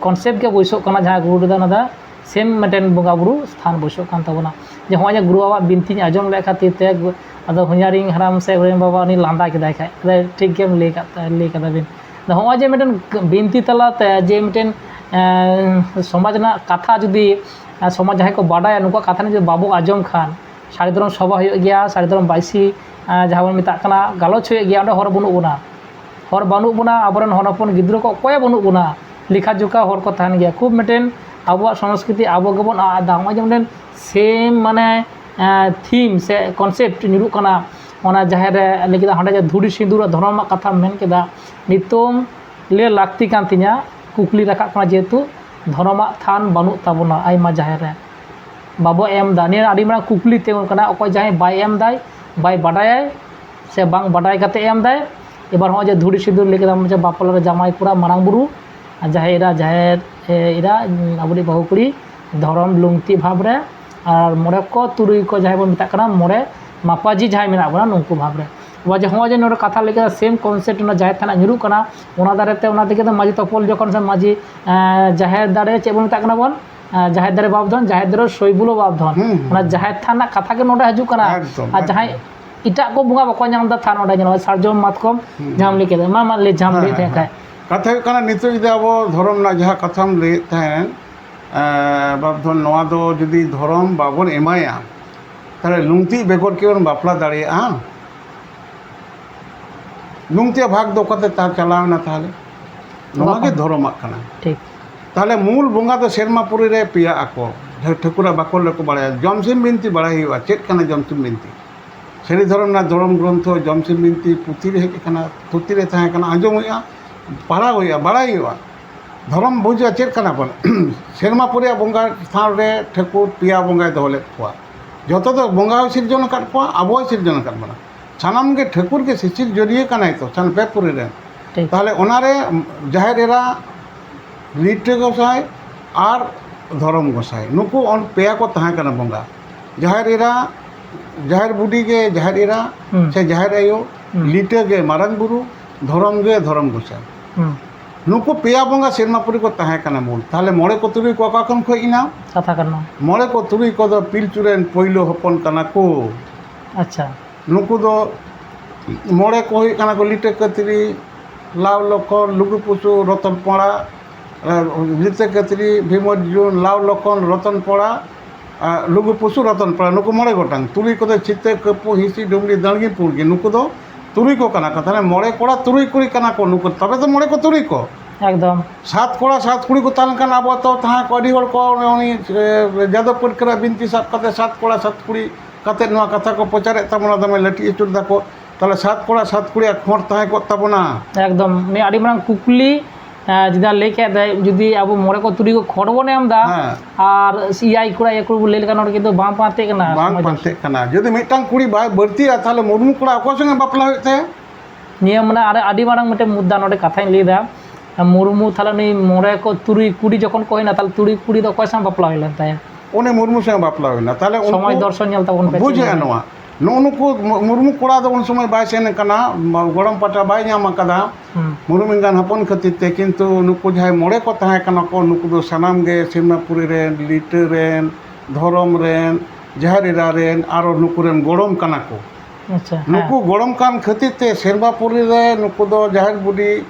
ᱠᱚᱱᱥᱮᱯᱴ ᱜᱮ ᱵᱟᱹᱭᱥᱟᱹᱜ ᱠᱟᱱᱟ, ᱡᱟᱦᱟᱸ ᱜᱩᱨᱩ ᱨᱮᱫᱚ ᱚᱱᱟ ᱫᱚ ᱥᱮᱢ ᱢᱤᱫᱴᱮᱱ ᱵᱚᱸᱜᱟ ᱵᱩᱨᱩ ᱥᱛᱷᱟᱱ ᱵᱟᱹᱭᱥᱟᱹᱜ ᱠᱟᱱ ᱛᱟᱵᱚᱱᱟ᱾ ᱡᱮ ᱦᱚᱸᱜᱼᱚᱭ ᱡᱮ ᱜᱩᱨᱩ ᱵᱟᱵᱟᱣᱟᱜ ᱵᱤᱱᱛᱤᱧ ᱟᱸᱡᱚᱢ ᱞᱮᱫ ᱠᱷᱟᱹᱛᱤᱨ ᱛᱮ ᱟᱫᱚ ᱦᱚᱧᱦᱟᱨᱤᱧ ᱦᱟᱲᱟᱢ ᱥᱮ ᱜᱚᱲᱚᱢ ᱵᱟᱵᱟ ᱩᱱᱤ ᱞᱟᱸᱫᱟ ᱠᱮᱫᱟᱭ ᱠᱷᱟᱡ, ᱟᱫᱚ ᱴᱷᱤᱠ ᱜᱮᱢ ᱞᱟᱹᱭ ᱠᱟᱫ ᱞᱟᱹᱭ ᱠᱟᱫᱟ ᱵᱤᱱ᱾ ᱟᱫᱚ ᱦᱚᱸᱜᱼᱚᱭ ᱡᱮ ᱢᱤᱫᱴᱮᱱ ᱵᱤᱱᱛᱤ ᱛᱟᱞᱟᱛᱮ ᱡᱮ ᱢᱤᱫᱴᱮᱱ ᱮᱸ, ᱥᱚᱢᱟᱡᱽ ᱨᱮᱱᱟᱜ ᱠᱟᱛᱷᱟ ᱡᱩᱫᱤ ᱮᱸ, ᱥᱚᱢᱟᱡᱽ ᱡᱟᱦᱟᱸᱭ ᱠᱚ ᱵᱟᱰᱟᱭᱟ ᱱᱩᱠᱩᱣᱟᱜ ᱠᱟᱛᱷᱟ ᱡᱩᱫᱤ ᱵᱟᱵᱚ ᱟᱸᱡᱚᱢ ᱠᱷᱟᱱ, ᱥᱟᱹᱨᱤ ᱫᱷᱚᱨᱚᱢ ᱥᱚᱵᱷᱟ ᱦᱩᱭᱩᱜ ᱜᱮᱭᱟ, ᱥᱟᱹᱨᱤ ᱫᱷᱚᱨᱚᱢ ᱵᱟᱭᱥᱤ ᱮᱸ, ᱡᱟᱦᱟᱸ ᱵᱚᱱ ᱢᱮᱛᱟᱜ ᱠᱟᱱᱟ ᱜᱟᱞᱚᱪ ᱦᱩᱭᱩᱜ ᱜᱮᱭᱟ, ᱚᱸᱰᱮ ᱦᱚᱲ ᱵᱟᱹᱱᱩᱜ ᱵᱚᱱᱟ᱾ ᱦᱚᱲ ᱵᱟᱹᱱᱩᱜ ᱵᱚᱱᱟ, ᱟᱵᱚᱨᱮᱱ ᱦᱚᱱ ᱦᱚᱯᱚᱱ ᱜᱤᱫᱽᱨᱟᱹ ᱠᱚ ᱚᱠᱚᱭ ᱵᱟᱹᱱᱩᱜ ᱵᱚᱱᱟ, ᱞᱮᱠᱷᱟ ᱡᱚᱠᱷᱟ ᱦᱚᱲ ᱠᱚ ᱛᱟᱦᱮᱱ ᱜᱮᱭᱟ᱾ ᱠᱷᱩᱵ ᱢᱤᱫᱴᱮᱱ ᱟᱵᱚᱣᱟᱜ ᱥᱚᱝᱥᱠᱨᱤᱛᱤ ᱟᱵᱚ ᱜᱮᱵᱚᱱ ᱟᱫ ᱮᱫᱟ᱾ ᱱᱚᱜᱼᱚᱭ ᱡᱮ ᱢᱤᱫᱴᱮᱱ ᱥᱮᱢ ᱢᱟᱱᱮ ᱛᱷᱤᱢ ᱥᱮ ᱠᱚᱱᱥᱮᱯᱴ ᱧᱩᱨᱩᱜ ᱠᱟᱱᱟ ᱚᱱᱟ ᱡᱟᱦᱮᱨ ᱨᱮ, ᱞᱟᱹᱭ ᱠᱮᱫᱟ ᱦᱟᱸᱰᱮ ᱡᱮ ᱫᱷᱩᱲᱤ ᱥᱤᱸᱫᱩᱨ ᱫᱷᱚᱨᱚᱢ ᱨᱮᱱᱟᱜ ᱠᱟᱛᱷᱟᱢ ᱢᱮᱱ ᱠᱮᱫᱟ, ᱱᱤᱛᱚᱝ ᱞᱟᱹᱭ ᱞᱟᱹᱠᱛᱤ ᱠᱟᱱ ᱛᱤᱧᱟᱹ, ᱠᱩᱠᱞᱤ ᱨᱟᱠᱟᱵ ᱠᱟᱱᱟ, ᱡᱮᱦᱮᱛᱩ ᱫᱷᱚᱨᱚᱢᱟᱜ ᱛᱷᱟᱱ ᱵᱟᱹᱱᱩᱜ ᱛᱟᱵᱚᱱᱟ ᱟᱭᱢᱟ ᱡᱟᱦᱮᱨ ᱨᱮ, ᱵᱟᱵᱚ ᱮᱢ ᱮᱫᱟ᱾ ᱱᱤᱭᱟᱹ ᱟᱹᱰᱤ ᱢᱟᱨᱟᱝ ᱠᱩᱠᱞᱤ ᱛᱤᱸᱜᱩᱱ ᱠᱟᱱᱟ, ᱚᱠᱚᱭ ᱡᱟᱦᱟᱸᱭ ᱵᱟᱭ ᱮᱢ ᱫᱟᱭ, ᱵᱟᱭ ᱵᱟᱰᱟᱭᱟᱭ ᱥᱮ ᱵᱟᱝ ᱵᱟᱰᱟᱭ ᱠᱟᱛᱮ ᱮᱢ ᱫᱟᱭ᱾ ᱮᱵᱟᱨ ᱦᱚᱸᱜᱼᱚᱭ ᱡᱮ ᱫᱷᱩᱲᱤ ᱥᱤᱸᱫᱩᱨ ᱞᱟᱹᱭ ᱠᱮᱫᱟᱢ ᱡᱮ ᱵᱟᱯᱞᱟ ᱨᱮ ᱡᱟᱶᱟᱭ ᱠᱚᱲᱟ, ᱢᱟᱨᱟᱝ ᱵᱩᱨᱩ, ᱟᱨ ᱡᱟᱦᱮᱨ ᱮᱨᱟ, ᱡᱟᱦᱮᱨ ᱮᱨᱟ, ᱟᱵᱚᱨᱤᱡ ᱵᱟᱹᱦᱩ ᱠᱩᱲᱤ, ᱫᱷᱚᱨᱚᱢ ᱞᱩᱝᱛᱤ ᱵᱷᱟᱵᱽ ᱨᱮ, ᱟᱨ ᱢᱚᱬᱮ ᱠᱚ ᱛᱩᱨᱩᱭ ᱠᱚ ᱡᱟᱦᱟᱸᱭ ᱵᱚᱱ ᱢᱮᱛᱟᱜ ᱠᱟᱱᱟ ᱢᱚᱬᱮ ᱢᱟᱯᱟᱡᱤ ᱡᱟᱦᱟᱸᱭ ᱢᱮᱱᱟᱜ ᱵᱚᱱᱟ ᱱᱩᱠᱩ ᱵᱷᱟᱵᱽ ᱨᱮ᱾ ᱟᱵᱟᱨ ᱡᱮ ᱦᱚᱸᱜᱼᱚᱭ ᱡᱮ ᱱᱚᱰᱮ ᱠᱟᱛᱷᱟ ᱞᱟᱹᱭ ᱠᱮᱫᱟ ᱥᱮᱢ ᱠᱚᱱᱥᱮᱯᱴ ᱚᱱᱟ ᱡᱟᱦᱮᱨ ᱛᱷᱟᱱ ᱨᱮᱱᱟᱜ ᱧᱩᱨᱩᱜ ᱠᱟᱱᱟ, ᱚᱱᱟ ᱫᱟᱨᱮ ᱛᱮ, ᱚᱱᱟ ᱛᱮᱜᱮ ᱫᱚ ᱢᱟᱹᱡᱷᱤ ᱛᱚᱯᱚᱞ ᱡᱚᱠᱷᱚᱱ ᱥᱮ ᱢᱟᱹᱡᱷᱤ, ᱮᱸ, ᱡᱟᱦᱮᱨ ᱫᱟᱨᱮ ᱪᱮᱫ ᱵᱚᱱ ᱢᱮᱛᱟᱜ ᱠᱟᱱᱟ ᱵᱚᱱ, ᱮᱸ, ᱡᱟᱦᱮᱨ ᱫᱟᱨᱮ ᱵᱟᱵ ᱫᱷᱚᱱ, ᱡᱟᱦᱮᱨ ᱫᱟᱨᱮ ᱥᱚᱭᱵᱩᱞᱚ ᱵᱟᱵ ᱫᱷᱚᱱ, ᱦᱩᱸ, ᱦᱩᱸ᱾ ᱚᱱᱟ ᱡᱟᱦᱮᱨ ᱛᱷᱟᱱ ᱨᱮᱱᱟᱜ ᱠᱟᱛᱷᱟ ᱜᱮ ᱱᱚᱰᱮ ᱦᱤᱡᱩᱜ ᱠᱟᱱᱟ᱾ ᱮᱠᱫᱚᱢ, ᱟᱨ ᱡᱟᱦᱟᱸᱭ ᱮᱠᱫᱚᱢ᱾ ᱮᱴᱟᱜ ᱠᱚ ᱵᱚᱸᱜᱟ ᱵᱟᱠᱚ ᱧᱟᱢ ᱮᱫᱟ ᱛᱷᱟᱱ ᱚᱸᱰᱮ ᱧᱮᱞᱚᱜᱼᱟ, ᱥᱟᱨᱡᱚᱢ ᱢᱟᱛᱠᱚᱢ ᱦᱩᱸ, ᱡᱟᱦᱟᱸᱢ ᱞᱟᱹᱭ ᱠᱮᱫᱟ, ᱢᱟ, ᱢᱟ, ᱞᱟᱹᱭ, ᱡᱟᱦᱟᱸᱢ ᱦᱮᱸ, ᱞᱟᱹᱭᱮᱫ ᱦᱮᱸ, ᱛᱟᱦᱮᱸ ᱦᱮᱸ᱾ ᱠᱷᱟᱡ᱾ ᱠᱟᱛᱷᱟ ᱦᱩᱭᱩᱜ ᱠᱟᱱᱟ, ᱱᱤᱛᱚᱜ ᱡᱩᱫᱤ ᱟᱵᱚ ᱫᱷᱚᱨᱚᱢ ᱨᱮᱱᱟᱜ ᱡᱟᱦᱟᱸ ᱠᱟᱛᱷᱟᱢ ᱞᱟᱹᱭᱮᱫ ᱛᱟᱦᱮᱸᱫ, ᱮᱸ, ᱵᱟᱵ ᱫᱷᱚᱱ, ᱱᱚᱣᱟ ᱫᱚ ᱡᱩᱫᱤ ᱫᱷᱚᱨᱚᱢ ᱵᱟᱵᱚᱱ ᱮᱢᱟᱭᱟ, ᱛᱟᱦᱞᱮ ᱞᱩᱝᱛᱤᱡ ᱵᱮᱜᱚᱨ ᱠᱤ ᱵᱚᱱ ᱵᱟᱯᱞᱟ ᱫᱟᱲᱮᱭᱟᱜᱼᱟ? ᱞᱩᱝᱛᱤᱭᱟᱜ ᱵᱷᱟᱜᱽ ᱫᱚ ᱚᱠᱟᱛᱮ ᱛᱟᱨ ᱪᱟᱞᱟᱣ ᱮᱱᱟ ᱛᱟᱦᱞᱮ? ᱱᱚᱣᱟ ᱜᱮ ᱵᱟᱠᱚ ᱫᱷᱚᱨᱚᱢᱟᱜ ᱠᱟᱱᱟ᱾ ᱴᱷᱤᱠ᱾ ᱛᱟᱦᱞᱮ ᱢᱩᱞ ᱵᱚᱸᱜᱟ ᱫᱚ ᱥᱮᱨᱢᱟ ᱯᱩᱨᱤ ᱨᱮ ᱯᱮᱭᱟᱜ ᱟᱠᱚ, ᱴᱷᱟᱹ-, ᱴᱷᱟᱹᱠᱩᱨᱟᱜ ᱵᱟᱠᱷᱳᱞ ᱨᱮᱠᱚ ᱵᱟᱲᱟᱭᱟ᱾ ᱡᱚᱢᱥᱤᱢ ᱵᱤᱱᱛᱤ ᱵᱟᱲᱟᱭ ᱦᱩᱭᱩᱜᱼᱟ, ᱪᱮᱫ ᱠᱟᱱᱟ ᱡᱚᱢᱥᱤᱢ ᱵᱤᱱᱛᱤ? ᱥᱟᱹᱨᱤ ᱫᱷᱚᱨᱚᱢ ᱨᱮᱱᱟᱜ ᱫᱷᱚᱨᱚᱢ ᱜᱨᱚᱱᱛᱷᱚ ᱡᱚᱢᱥᱤᱢ ᱵᱤᱱᱛᱤ ᱯᱩᱛᱷᱤ ᱨᱮ ᱦᱮᱡ ᱟᱠᱟᱱᱟ, ᱯᱩᱛᱷᱤ ᱨᱮ ᱛᱟᱦᱮᱸ ᱠᱟᱱᱟ, ᱟᱸᱡᱚᱢ ᱦᱩᱭᱩᱜᱼᱟ, ᱯᱟᱲᱦᱟᱣ ᱦᱩᱭᱩᱜᱼᱟ, ᱵᱟᱲᱟᱭ ᱦᱩᱭᱩᱜᱼᱟ᱾ ᱫᱷᱚᱨᱚᱢ ᱵᱩᱡᱽ ᱦᱩᱭᱩᱜᱼᱟ ᱪᱮᱫ ᱠᱟᱱᱟ ᱵᱚᱱ᱾ ᱥᱮᱨᱢᱟ ᱯᱩᱨᱤᱭᱟ ᱵᱚᱸᱜᱟ ᱴᱷᱟᱶ ᱨᱮ ᱴᱷᱟᱹᱠᱩᱨ ᱯᱮᱭᱟ ᱵᱚᱸᱜᱟᱭ ᱫᱚᱦᱚ ᱞᱮᱫ ᱠᱚᱣᱟ᱾ ᱡᱚᱛᱚ ᱫᱚ ᱵᱚᱸᱜᱟ ᱦᱚᱸᱭ ᱥᱤᱨᱡᱚᱱ ᱟᱠᱟᱫ ᱠᱚᱣᱟ, ᱟᱵᱚ ᱦᱚᱸᱭ ᱥᱤᱨᱡᱚᱱ ᱟᱠᱟᱫ ᱵᱚᱱᱟ᱾ ᱥᱟᱱᱟᱢ ᱜᱮ ᱴᱷᱟᱹᱠᱩᱨ ᱜᱮ ᱥᱤᱥᱤᱨ ᱡᱟᱹᱨᱤᱭᱟᱹ ᱠᱟᱱᱟᱭ ᱛᱚ, ᱥᱟᱱ ᱯᱮ ᱯᱩᱨᱤ ᱨᱮᱱ᱾ ᱛᱟᱦᱚᱞᱮ ᱚᱱᱟᱨᱮ ᱡᱟᱦᱮᱨ ᱮᱨᱟ, ᱞᱤᱴᱟᱹ ᱜᱚᱸᱥᱟᱭ ᱟᱨ ᱫᱷᱚᱨᱚᱢ ᱜᱚᱸᱥᱟᱭ, ᱱᱩᱠᱩ ᱚᱱ-, ᱯᱮᱭᱟ ᱠᱚ ᱛᱟᱦᱮᱸ ᱠᱟᱱᱟ ᱵᱚᱸᱜᱟ᱾ ᱡᱟᱦᱮᱨ ᱮᱨᱟ, ᱡᱟᱦᱮᱨ ᱵᱩᱰᱷᱤ ᱜᱮ ᱡᱟᱦᱮᱨ ᱮᱨᱟ, ᱦᱩᱸ᱾ ᱥᱮ ᱡᱟᱦᱮᱨ ᱟᱭᱳ, ᱦᱩᱸ᱾ ᱞᱤᱴᱟᱹ ᱜᱮ ᱢᱟᱨᱟᱝ ᱵᱩᱨᱩ, ᱫᱷᱚᱨᱚᱢ ᱜᱮ ᱫᱷᱚᱨᱚᱢ ᱜᱚᱸᱥᱟᱭ᱾ ᱦᱩᱸ᱾ ᱱᱩᱠᱩ ᱯᱮᱭᱟ ᱵᱚᱸᱜᱟ ᱥᱮᱨᱢᱟᱯᱩᱨᱤ ᱠᱚ ᱛᱟᱦᱮᱸ ᱠᱟᱱᱟ ᱢᱩᱞ᱾ ᱛᱟᱦᱚᱞᱮ ᱢᱚᱬᱮ ᱠᱚ ᱛᱩᱨᱩᱭ ᱠᱚ ᱚᱠᱟ ᱠᱷᱚᱱ ᱠᱚ ᱦᱮᱡ ᱮᱱᱟ? ᱠᱟᱛᱷᱟ ᱠᱟᱱᱟ᱾ ᱢᱚᱬᱮ ᱠᱚ ᱛᱩᱨᱩᱭ ᱠᱚᱫᱚ ᱯᱤᱞᱪᱩ ᱨᱮᱱ ᱯᱳᱭᱞᱳ ᱦᱚᱯᱚᱱ ᱠᱟᱱᱟ ᱠᱚ᱾ ᱟᱪᱪᱷᱟ᱾ ᱱᱩᱠᱩ ᱫᱚ ᱢᱚᱬᱮ ᱠᱚ ᱦᱩᱭᱩᱜ ᱠᱟᱱᱟ ᱠᱚ ᱞᱤᱴᱟᱹ ᱠᱟᱹᱛᱨᱤ, ᱞᱟᱣ ᱞᱚᱠᱷᱚᱱ, ᱞᱩᱜᱩ ᱯᱩᱥᱩ, ᱨᱚᱛᱚᱱ ᱯᱚᱲᱟ, ᱮ, ᱞᱤᱴᱟᱹ ᱠᱟᱹᱛᱨᱤ, ᱵᱷᱤᱢᱚᱨᱡᱩᱱ, ᱞᱟᱣ ᱞᱚᱠᱷᱚᱱ, ᱨᱚᱛᱚᱱ ᱯᱚᱲᱟ, ᱮ, ᱞᱩᱜᱩ ᱯᱩᱥᱩ, ᱨᱚᱛᱚᱱ ᱯᱚᱲᱟ, ᱱᱩᱠᱩ ᱢᱚᱬᱮ ᱜᱚᱴᱟᱝ᱾ ᱛᱩᱨᱩᱭ ᱠᱚᱫᱚ ᱪᱷᱤᱛᱟᱹ, ᱠᱟᱹᱯᱩ, ᱦᱤᱸᱥᱤ, ᱰᱩᱢᱱᱤ, ᱫᱟᱲᱜᱤ, ᱯᱩᱲᱜᱤ, ᱱᱩᱠᱩ ᱫᱚ ᱛᱩᱨᱩᱭ ᱠᱚ ᱠᱟᱱᱟ ᱠᱚ᱾ ᱛᱟᱦᱚᱞᱮ ᱢᱚᱬᱮ ᱠᱚᱲᱟ ᱛᱩᱨᱩᱭ ᱠᱩᱲᱤ ᱠᱟᱱᱟ ᱠᱚ ᱱᱩᱠᱩ, ᱛᱚᱵᱮ ᱛᱚ ᱢᱚᱬᱮ ᱠᱚ ᱛᱩᱨᱩᱭ ᱠᱚ᱾ ᱮᱠᱫᱚᱢ᱾ ᱥᱟᱛ ᱠᱚᱲᱟ ᱥᱟᱛ ᱠᱩᱲᱤ ᱠᱚ ᱛᱟᱦᱮᱸ ᱞᱮᱱᱠᱷᱟᱱ ᱟᱵᱚ ᱛᱚ ᱛᱟᱦᱮᱸ ᱠᱚ ᱟᱹᱰᱤ ᱦᱚᱲ ᱠᱚ, ᱩᱱᱤ, ᱮ, ᱡᱟᱫᱚᱵ ᱯᱟᱹᱴᱠᱟᱹᱨᱟᱜ ᱵᱤᱱᱛᱤ ᱥᱟᱵ ᱠᱟᱛᱮ ᱥᱟᱛ ᱠᱚᱲᱟ ᱥᱟᱛ ᱠᱩᱲᱤ ᱠᱟᱛᱮ ᱱᱚᱣᱟ ᱠᱟᱛᱷᱟ ᱠᱚ ᱯᱨᱚᱪᱟᱨᱮᱫ ᱛᱟᱵᱚᱱᱟ, ᱫᱚᱢᱮ ᱞᱟᱹᱴᱤᱡ ᱟᱹᱪᱩᱨ ᱫᱟᱠᱚ᱾ ᱛᱟᱦᱚᱞᱮ ᱥᱟᱛ ᱠᱚᱲᱟ ᱥᱟᱛ ᱠᱩᱲᱤᱭᱟᱜ ᱠᱷᱚᱸᱰ ᱛᱟᱦᱮᱸ ᱠᱚᱜ ᱛᱟᱵᱚᱱᱟ᱾ ᱮᱠᱫᱚᱢ, ᱩᱱᱤ ᱟᱹᱰᱤ ᱢᱟᱨᱟᱝ ᱠᱩᱠᱞᱤ, ᱮ, ᱡᱩᱫᱤ ᱞᱟᱹᱭ ᱠᱮᱫ ᱫᱚ, ᱡᱩᱫᱤ ᱟᱵᱚ ᱢᱚᱬᱮ ᱠᱚ ᱛᱩᱨᱩᱭ ᱠᱚ ᱠᱷᱚᱸᱰ ᱵᱚᱱ ᱮᱢ ᱮᱫᱟ, ᱦᱮᱸ᱾ ᱟᱨ ᱮᱭᱟᱭ ᱠᱚᱲᱟ ᱮᱭᱟᱭ ᱠᱩᱲᱤ ᱵᱚᱱ ᱞᱟᱹᱭ ᱞᱮᱠᱷᱟᱱ ᱱᱚᱰᱮ ᱠᱤᱱᱛᱩ ᱵᱟᱝ ᱯᱟᱱᱛᱮᱜ ᱠᱟᱱᱟ ᱵᱟᱝ ᱥᱚᱢᱟᱡᱽ ᱨᱮ᱾ ᱯᱟᱱᱛᱮᱜ ᱠᱟᱱᱟ᱾ ᱡᱩᱫᱤ ᱢᱤᱫᱴᱟᱝ ᱠᱩᱲᱤ ᱵᱟᱭ ᱵᱟᱹᱲᱛᱤᱜᱼᱟ, ᱛᱟᱦᱚᱞᱮ ᱢᱩᱨᱢᱩ ᱠᱚᱲᱟ ᱚᱠᱚᱭ ᱥᱚᱸᱜᱮ ᱵᱟᱯᱞᱟ ᱦᱩᱭᱩᱜ ᱛᱟᱭᱟ? ᱱᱤᱭᱟᱹ ᱢᱟᱱᱮ ᱟᱨ ᱟᱹᱰᱤ ᱢᱟᱨᱟᱝ ᱢᱤᱫᱴᱮᱱ ᱢᱩᱫᱽᱫᱟ ᱱᱚᱰᱮ ᱠᱟᱛᱷᱟᱧ ᱞᱟᱹᱭᱫᱟ᱾ ᱢᱩᱨᱢᱩ ᱛᱟᱦᱚᱞᱮ ᱩᱱᱤ ᱢᱚᱬᱮ ᱠᱚ ᱛᱩᱨᱩᱭ ᱠᱩᱲᱤ ᱡᱚᱠᱷᱚᱱ ᱠᱚ ᱦᱩᱭᱱᱟ, ᱛᱟᱦᱚᱞᱮ ᱛᱩᱨᱩᱭ ᱠᱩᱲᱤ ᱫᱚ ᱚᱠᱚᱭ ᱥᱟᱶ ᱵᱟᱯᱞᱟ ᱦᱩᱭ ᱞᱮᱱ ᱛᱟᱭᱟ? ᱩᱱᱤ ᱢᱩᱨᱢᱩ ᱥᱟᱶ ᱵᱟᱯᱞᱟ ᱦᱩᱭᱱᱟ᱾ ᱛᱟᱦᱚᱞᱮ ᱩᱱᱠᱩ ᱥᱚᱢᱟᱡᱽ ᱫᱚᱨᱥᱚᱱ ᱧᱮᱞ ᱛᱟᱵᱚᱱ ᱯᱮ, ᱪᱮᱫ ᱵᱩᱡᱷᱟᱹᱜᱼᱟ ᱞᱮᱠᱟ? ᱱᱚᱣᱟ᱾ ᱱᱩᱜᱼᱩ ᱱᱩᱠᱩ ᱢᱩ-, ᱢᱩᱨᱢᱩ ᱠᱚᱲᱟ ᱫᱚ ᱩᱱ ᱥᱚᱢᱚᱭ ᱵᱟᱭ ᱥᱮᱱ ᱠᱟᱱᱟ, ᱢᱟ-, ᱜᱚᱲᱚᱢ ᱯᱟᱦᱴᱟ ᱵᱟᱭ ᱧᱟᱢ ᱟᱠᱟᱫᱟ᱾ ᱦᱩᱸ᱾ ᱢᱩᱨᱢᱩ ᱮᱸᱜᱟᱱ ᱦᱚᱯᱚᱱ ᱠᱷᱟᱹᱛᱤᱨ ᱛᱮ, ᱠᱤᱱᱛᱩ ᱱᱩᱠᱩ ᱡᱟᱦᱟᱸᱭ ᱢᱚᱬᱮ ᱠᱚ ᱛᱟᱦᱮᱸ ᱠᱟᱱᱟ ᱠᱚ, ᱱᱩᱠᱩ ᱫᱚ ᱥᱟᱱᱟᱢ ᱜᱮ ᱥᱮᱨᱢᱟᱯᱩᱨᱤ ᱨᱮᱱ, ᱞᱤᱴᱟᱹ ᱨᱮᱱ, ᱫᱷᱚᱨᱚᱢ ᱨᱮᱱ, ᱡᱟᱦᱮᱨ ᱮᱨᱟ ᱨᱮᱱ, ᱟᱨᱚ ᱱᱩᱠᱩ ᱨᱮᱱ ᱜᱚᱲᱚᱢ ᱠᱟᱱᱟ ᱠᱚ᱾ ᱟᱪᱪᱷᱟ, ᱦᱮᱸ᱾ ᱱᱩᱠᱩ ᱜᱚᱲᱚᱢ ᱠᱟᱱ ᱠᱷᱟᱹᱛᱤᱨ ᱛᱮ ᱥᱮᱨᱢᱟᱯᱩᱨᱤ ᱨᱮ ᱱᱩᱠᱩ ᱫᱚ ᱡᱟᱦᱮᱨ ᱵᱩᱰᱷᱤ,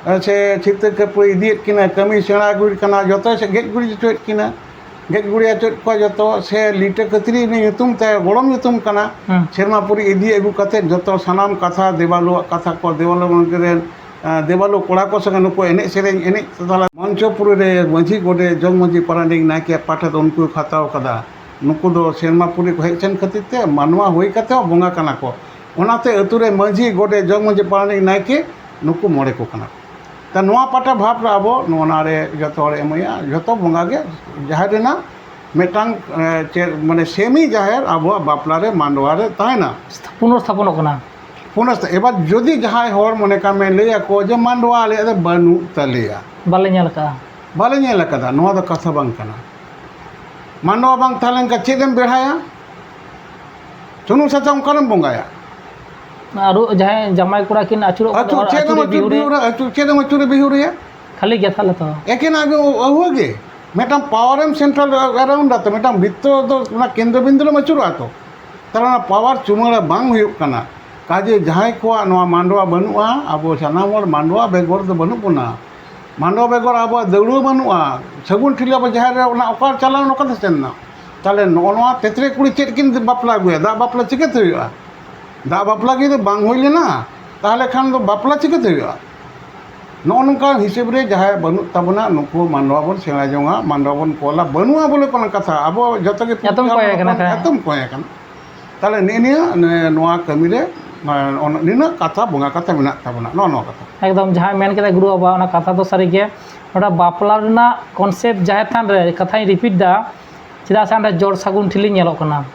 ᱮ, ᱥᱮ ᱪᱷᱤᱛᱟᱹ ᱠᱟᱹᱯᱟᱹᱨᱤ ᱤᱫᱤᱭᱮᱫ ᱠᱤᱱᱟ, ᱠᱟᱹᱢᱤ ᱥᱮᱬᱟ ᱟᱹᱜᱩᱭᱮᱫ ᱠᱟᱱᱟ, ᱡᱚᱛᱚᱭ ᱥᱮ ᱜᱮᱡ ᱜᱩᱨᱤᱡ ᱦᱚᱪᱚᱭᱮᱫ ᱠᱤᱱᱟ, ᱜᱮᱡ ᱜᱩᱨᱤᱡ ᱦᱚᱪᱚᱭᱮᱫ ᱠᱚᱣᱟ ᱡᱚᱛᱚ, ᱥᱮ ᱞᱤᱴᱟᱹ ᱠᱟᱹᱛᱨᱤ ᱩᱱᱤ ᱧᱩᱛᱩᱢ ᱛᱮ, ᱜᱚᱲᱚᱢ ᱧᱩᱛᱩᱢ ᱠᱟᱱᱟ᱾ ᱦᱩᱸ᱾ ᱥᱮᱨᱢᱟᱯᱩᱨᱤ ᱤᱫᱤ ᱟᱹᱜᱩ ᱠᱟᱛᱮᱫ ᱡᱚᱛᱚ ᱥᱟᱱᱟᱢ ᱠᱟᱛᱷᱟ, ᱫᱮᱣᱟᱞᱩᱣᱟᱜ ᱠᱟᱛᱷᱟ ᱠᱚ, ᱫᱮᱣᱟᱞᱩ ᱢᱚᱱᱫᱤᱨ ᱨᱮᱱ, ᱮ, ᱫᱮᱣᱟᱞᱩ ᱠᱚᱲᱟ ᱠᱚ ᱥᱚᱸᱜᱮ ᱱᱩᱠᱩ ᱮᱱᱮᱡ ᱥᱮᱨᱮᱧ, ᱮᱱᱮᱡ ᱛᱟᱞᱟ ᱢᱚᱧᱪᱚᱯᱩᱨᱤ ᱨᱮ ᱢᱟᱹᱡᱷᱤ, ᱜᱚᱰᱮᱛ, ᱡᱚᱜᱽ ᱢᱟᱹᱡᱷᱤ, ᱯᱟᱨᱟᱱᱤᱠ, ᱱᱟᱭᱠᱮ ᱯᱟᱦᱴᱟ ᱫᱚ ᱩᱱᱠᱩ ᱜᱮᱠᱚ ᱦᱟᱛᱟᱣ ᱠᱟᱫᱟ᱾ ᱱᱩᱠᱩ ᱫᱚ ᱥᱮᱨᱢᱟᱯᱩᱨᱤ ᱠᱚ ᱦᱮᱡ ᱥᱮᱱ ᱠᱷᱟᱹᱛᱤᱨ ᱛᱮ ᱢᱟᱱᱣᱟ ᱦᱩᱭ ᱠᱟᱛᱮ ᱦᱚᱸ ᱵᱚᱸᱜᱟ ᱠᱟᱱᱟ ᱠᱚ᱾ ᱚᱱᱟᱛᱮ ᱟᱹᱛᱩ ᱨᱮ ᱢᱟᱹᱡᱷᱤ, ᱜᱚᱰᱮᱛ, ᱡᱚᱜᱽ ᱢᱟᱹᱡᱷᱤ, ᱯᱟᱨᱟᱱᱤᱠ, ᱱᱟᱭᱠᱮ ᱱᱩᱠᱩ ᱢᱚᱬᱮ ᱠᱚ ᱠᱟᱱᱟ ᱠᱚ᱾ ᱛᱟ ᱱᱚᱣᱟ ᱯᱟᱦᱴᱟ ᱵᱷᱟᱵᱽ ᱨᱮ ᱟᱵᱚ ᱱᱚᱣᱟ ᱨᱮ ᱡᱚᱛᱚ ᱦᱚᱲ ᱮᱢ ᱦᱩᱭᱩᱜᱼᱟ, ᱡᱚᱛᱚ ᱵᱚᱸᱜᱟ ᱜᱮ ᱡᱟᱦᱮᱨ ᱨᱮᱱᱟᱜ ᱢᱤᱫᱴᱟᱝ, ᱮ, ᱪᱮᱫ ᱢᱟᱱᱮ ᱥᱮᱢᱤ ᱡᱟᱦᱮᱨ ᱟᱵᱚᱣᱟᱜ ᱵᱟᱯᱞᱟ ᱨᱮ ᱢᱟᱰᱣᱟ ᱨᱮ ᱛᱟᱦᱮᱱᱟ᱾ ᱯᱩᱱᱚᱨᱥᱛᱷᱟᱯᱚᱱᱚᱜ ᱠᱟᱱᱟ᱾ ᱯᱩᱱᱟᱹᱥ ᱛᱮ᱾ ᱮᱵᱟᱨ ᱡᱩᱫᱤ ᱡᱟᱦᱟᱸᱭ ᱦᱚᱲ, ᱢᱚᱱᱮ ᱠᱟᱜ ᱢᱮ, ᱞᱟᱹᱭ ᱟᱠᱚ ᱡᱮ, "ᱢᱟᱰᱣᱟ ᱟᱞᱮᱭᱟᱜ ᱫᱚ ᱵᱟᱹᱱᱩᱜ ᱛᱟᱞᱮᱭᱟ, ᱵᱟᱞᱮ ᱧᱮᱞ ᱟᱠᱟᱫᱼᱟ, ᱵᱟᱞᱮ ᱧᱮᱞ ᱟᱠᱟᱫᱟ", ᱱᱚᱣᱟ ᱫᱚ ᱠᱟᱛᱷᱟ ᱵᱟᱝ ᱠᱟᱱᱟ᱾ ᱢᱟᱰᱣᱟ ᱵᱟᱝ ᱛᱟᱦᱮᱸ ᱞᱮᱱᱠᱷᱟᱱ ᱪᱮᱫ ᱮᱢ ᱵᱮᱲᱦᱟᱭᱟ? ᱥᱩᱱᱩᱢ ᱥᱟᱥᱟᱝ ᱚᱠᱟᱨᱮᱢ ᱵᱚᱸᱜᱟᱭᱟ? ᱟᱨ ᱡᱟᱦᱟᱸᱭ ᱡᱟᱢᱟᱭ ᱠᱚᱲᱟ ᱠᱤᱱ ᱟᱹᱪᱩᱨᱚᱜ ᱠᱟᱱᱟ, ᱟᱹᱪᱩᱨ, ᱪᱮᱫ ᱮᱢ ᱟᱹᱪᱩᱨ ᱵᱤᱦᱩᱨᱮ, ᱵᱤᱦᱩᱨᱟ? ᱟᱹᱪᱩᱨ, ᱪᱮᱫ ᱮᱢ ᱟᱹᱪᱩᱨ ᱵᱤᱦᱩᱨᱮᱭᱟ? ᱠᱷᱟᱹᱞᱤ ᱜᱮ ᱛᱟᱦᱞᱮ ᱛᱚ᱾ ᱮᱠᱮᱱ ᱟᱹᱜᱩ, ᱟᱹᱦᱩᱣᱟᱹ ᱜᱮ᱾ ᱢᱤᱫᱴᱟᱝ ᱯᱟᱣᱟᱨᱮᱢ ᱥᱮᱱᱴᱨᱟᱞ ᱟᱨᱟᱣᱩᱱᱰ ᱟᱛᱚ, ᱢᱤᱫᱴᱟᱝ ᱵᱨᱤᱛᱛᱚ ᱫᱚ ᱚᱱᱟ ᱠᱮᱱᱫᱨᱚ ᱵᱤᱱᱫᱩ ᱨᱮᱢ ᱟᱹᱪᱩᱨᱚᱜᱼᱟ ᱛᱚ᱾ ᱛᱟᱦᱞᱮ ᱚᱱᱟ ᱯᱟᱣᱟᱨ ᱪᱩᱢᱟᱹᱲᱟ ᱵᱟᱝ ᱦᱩᱭᱩᱜ ᱠᱟᱱᱟ᱾ ᱠᱟᱡᱮ ᱡᱟᱦᱟᱸᱭ ᱠᱚᱣᱟᱜ ᱱᱚᱣᱟ ᱢᱟᱰᱣᱟ ᱵᱟᱹᱱᱩᱜᱼᱟ, ᱟᱵᱚ ᱥᱟᱱᱟᱢ ᱦᱚᱲ ᱢᱟᱰᱣᱟ ᱵᱮᱜᱚᱨ ᱫᱚ ᱵᱟᱹᱱᱩᱜ ᱵᱚᱱᱟ᱾ ᱢᱟᱰᱣᱟ ᱵᱮᱜᱚᱨ ᱟᱵᱚᱣᱟᱜ ᱫᱟᱹᱣᱲᱟᱹ ᱵᱟᱹᱱᱩᱜᱼᱟ᱾ ᱥᱟᱹᱜᱩᱱ ᱴᱷᱤᱞᱤ ᱟᱵᱚ ᱡᱟᱦᱮᱨ ᱨᱮ ᱚᱱᱟ ᱚᱠᱟ ᱪᱟᱞᱟᱣ ᱮᱱᱟ, ᱚᱠᱟᱛᱮ ᱥᱮᱱ ᱮᱱᱟ? ᱛᱟᱦᱞᱮ ᱱᱚᱜᱼᱚ ᱱᱚᱣᱟ ᱛᱮᱛᱨᱮ ᱠᱩᱲᱤ ᱪᱮᱫ ᱠᱤᱱ ᱵᱟᱯᱞᱟ ᱟᱹᱜᱩᱭᱟ? ᱫᱟᱜ ᱵᱟᱯᱞᱟ ᱪᱤᱠᱟᱹᱛᱮ ᱦᱩᱭᱩᱜᱼᱟ? ᱫᱟᱜ ᱵᱟᱯᱞᱟ ᱜᱮ ᱡᱩᱫᱤ ᱵᱟᱝ ᱦᱩᱭ ᱞᱮᱱᱟ, ᱛᱟᱦᱞᱮ ᱠᱷᱟᱱ ᱫᱚ ᱵᱟᱯᱞᱟ ᱪᱤᱠᱟᱹᱛᱮ ᱦᱩᱭᱩᱜᱼᱟ? ᱱᱚᱜᱼᱚ ᱱᱚᱝᱠᱟ ᱦᱤᱥᱟᱹᱵ ᱨᱮ ᱡᱟᱦᱟᱸᱭ ᱵᱟᱹᱱᱩᱜ ᱛᱟᱵᱚᱱᱟ, ᱱᱩᱠᱩ ᱢᱟᱰᱣᱟ ᱵᱚᱱ ᱥᱮᱬᱟ ᱡᱚᱝᱟ, ᱢᱟᱰᱣᱟ ᱵᱚᱱ ᱠᱚᱞᱟ᱾ ᱵᱟᱹᱱᱩᱜᱼᱟ ᱵᱚᱞᱮ ᱠᱳᱱᱳ ᱠᱟᱛᱷᱟ, ᱟᱵᱚ ᱡᱚᱛᱚ ᱜᱮ ᱮᱛᱚᱢ ᱠᱚᱭ ᱠᱟᱱᱟ ᱠᱷᱟᱡ᱾ ᱮᱛᱚᱢ ᱠᱚᱭ ᱠᱟᱱᱟ᱾ ᱛᱟᱦᱞᱮ ᱱᱮᱜᱼᱮ ᱱᱤᱭᱟᱹ, ᱱᱮ-, ᱱᱚᱣᱟ ᱠᱟᱹᱢᱤ ᱨᱮ, ᱢᱟ, ᱚᱱᱟ, ᱱᱤᱱᱟᱹᱜ ᱠᱟᱛᱷᱟ, ᱵᱚᱸᱜᱟ ᱠᱟᱛᱷᱟ ᱢᱮᱱᱟᱜ ᱛᱟᱵᱚᱱᱟ, ᱱᱚᱜᱼᱚ ᱱᱚᱣᱟ ᱠᱟᱛᱷᱟ᱾ ᱮᱠᱫᱚᱢ ᱡᱟᱦᱟᱸᱭ ᱢᱮᱱ ᱠᱮᱫᱟ ᱜᱩᱨᱩ ᱵᱟᱵᱟ, ᱚᱱᱟ ᱠᱟᱛᱷᱟ ᱫᱚ ᱥᱟᱹᱨᱤ ᱜᱮ᱾ ᱱᱚᱰᱮ ᱵᱟᱯᱞᱟ ᱨᱮᱱᱟᱜ ᱠᱚᱱᱥᱮᱯᱴ ᱡᱟᱦᱮᱨ ᱛᱷᱟᱱ ᱨᱮ, ᱠᱟᱛᱷᱟᱧ ᱨᱤᱯᱤᱴ ᱫᱟ, ᱪᱮᱫᱟᱜ ᱥᱮ ᱚᱸᱰᱮ ᱡᱚᱲ ᱥᱟᱹᱜᱩᱱ ᱴᱷᱤᱞᱤ ᱧᱮᱞᱚᱜ ᱠᱟᱱᱟ,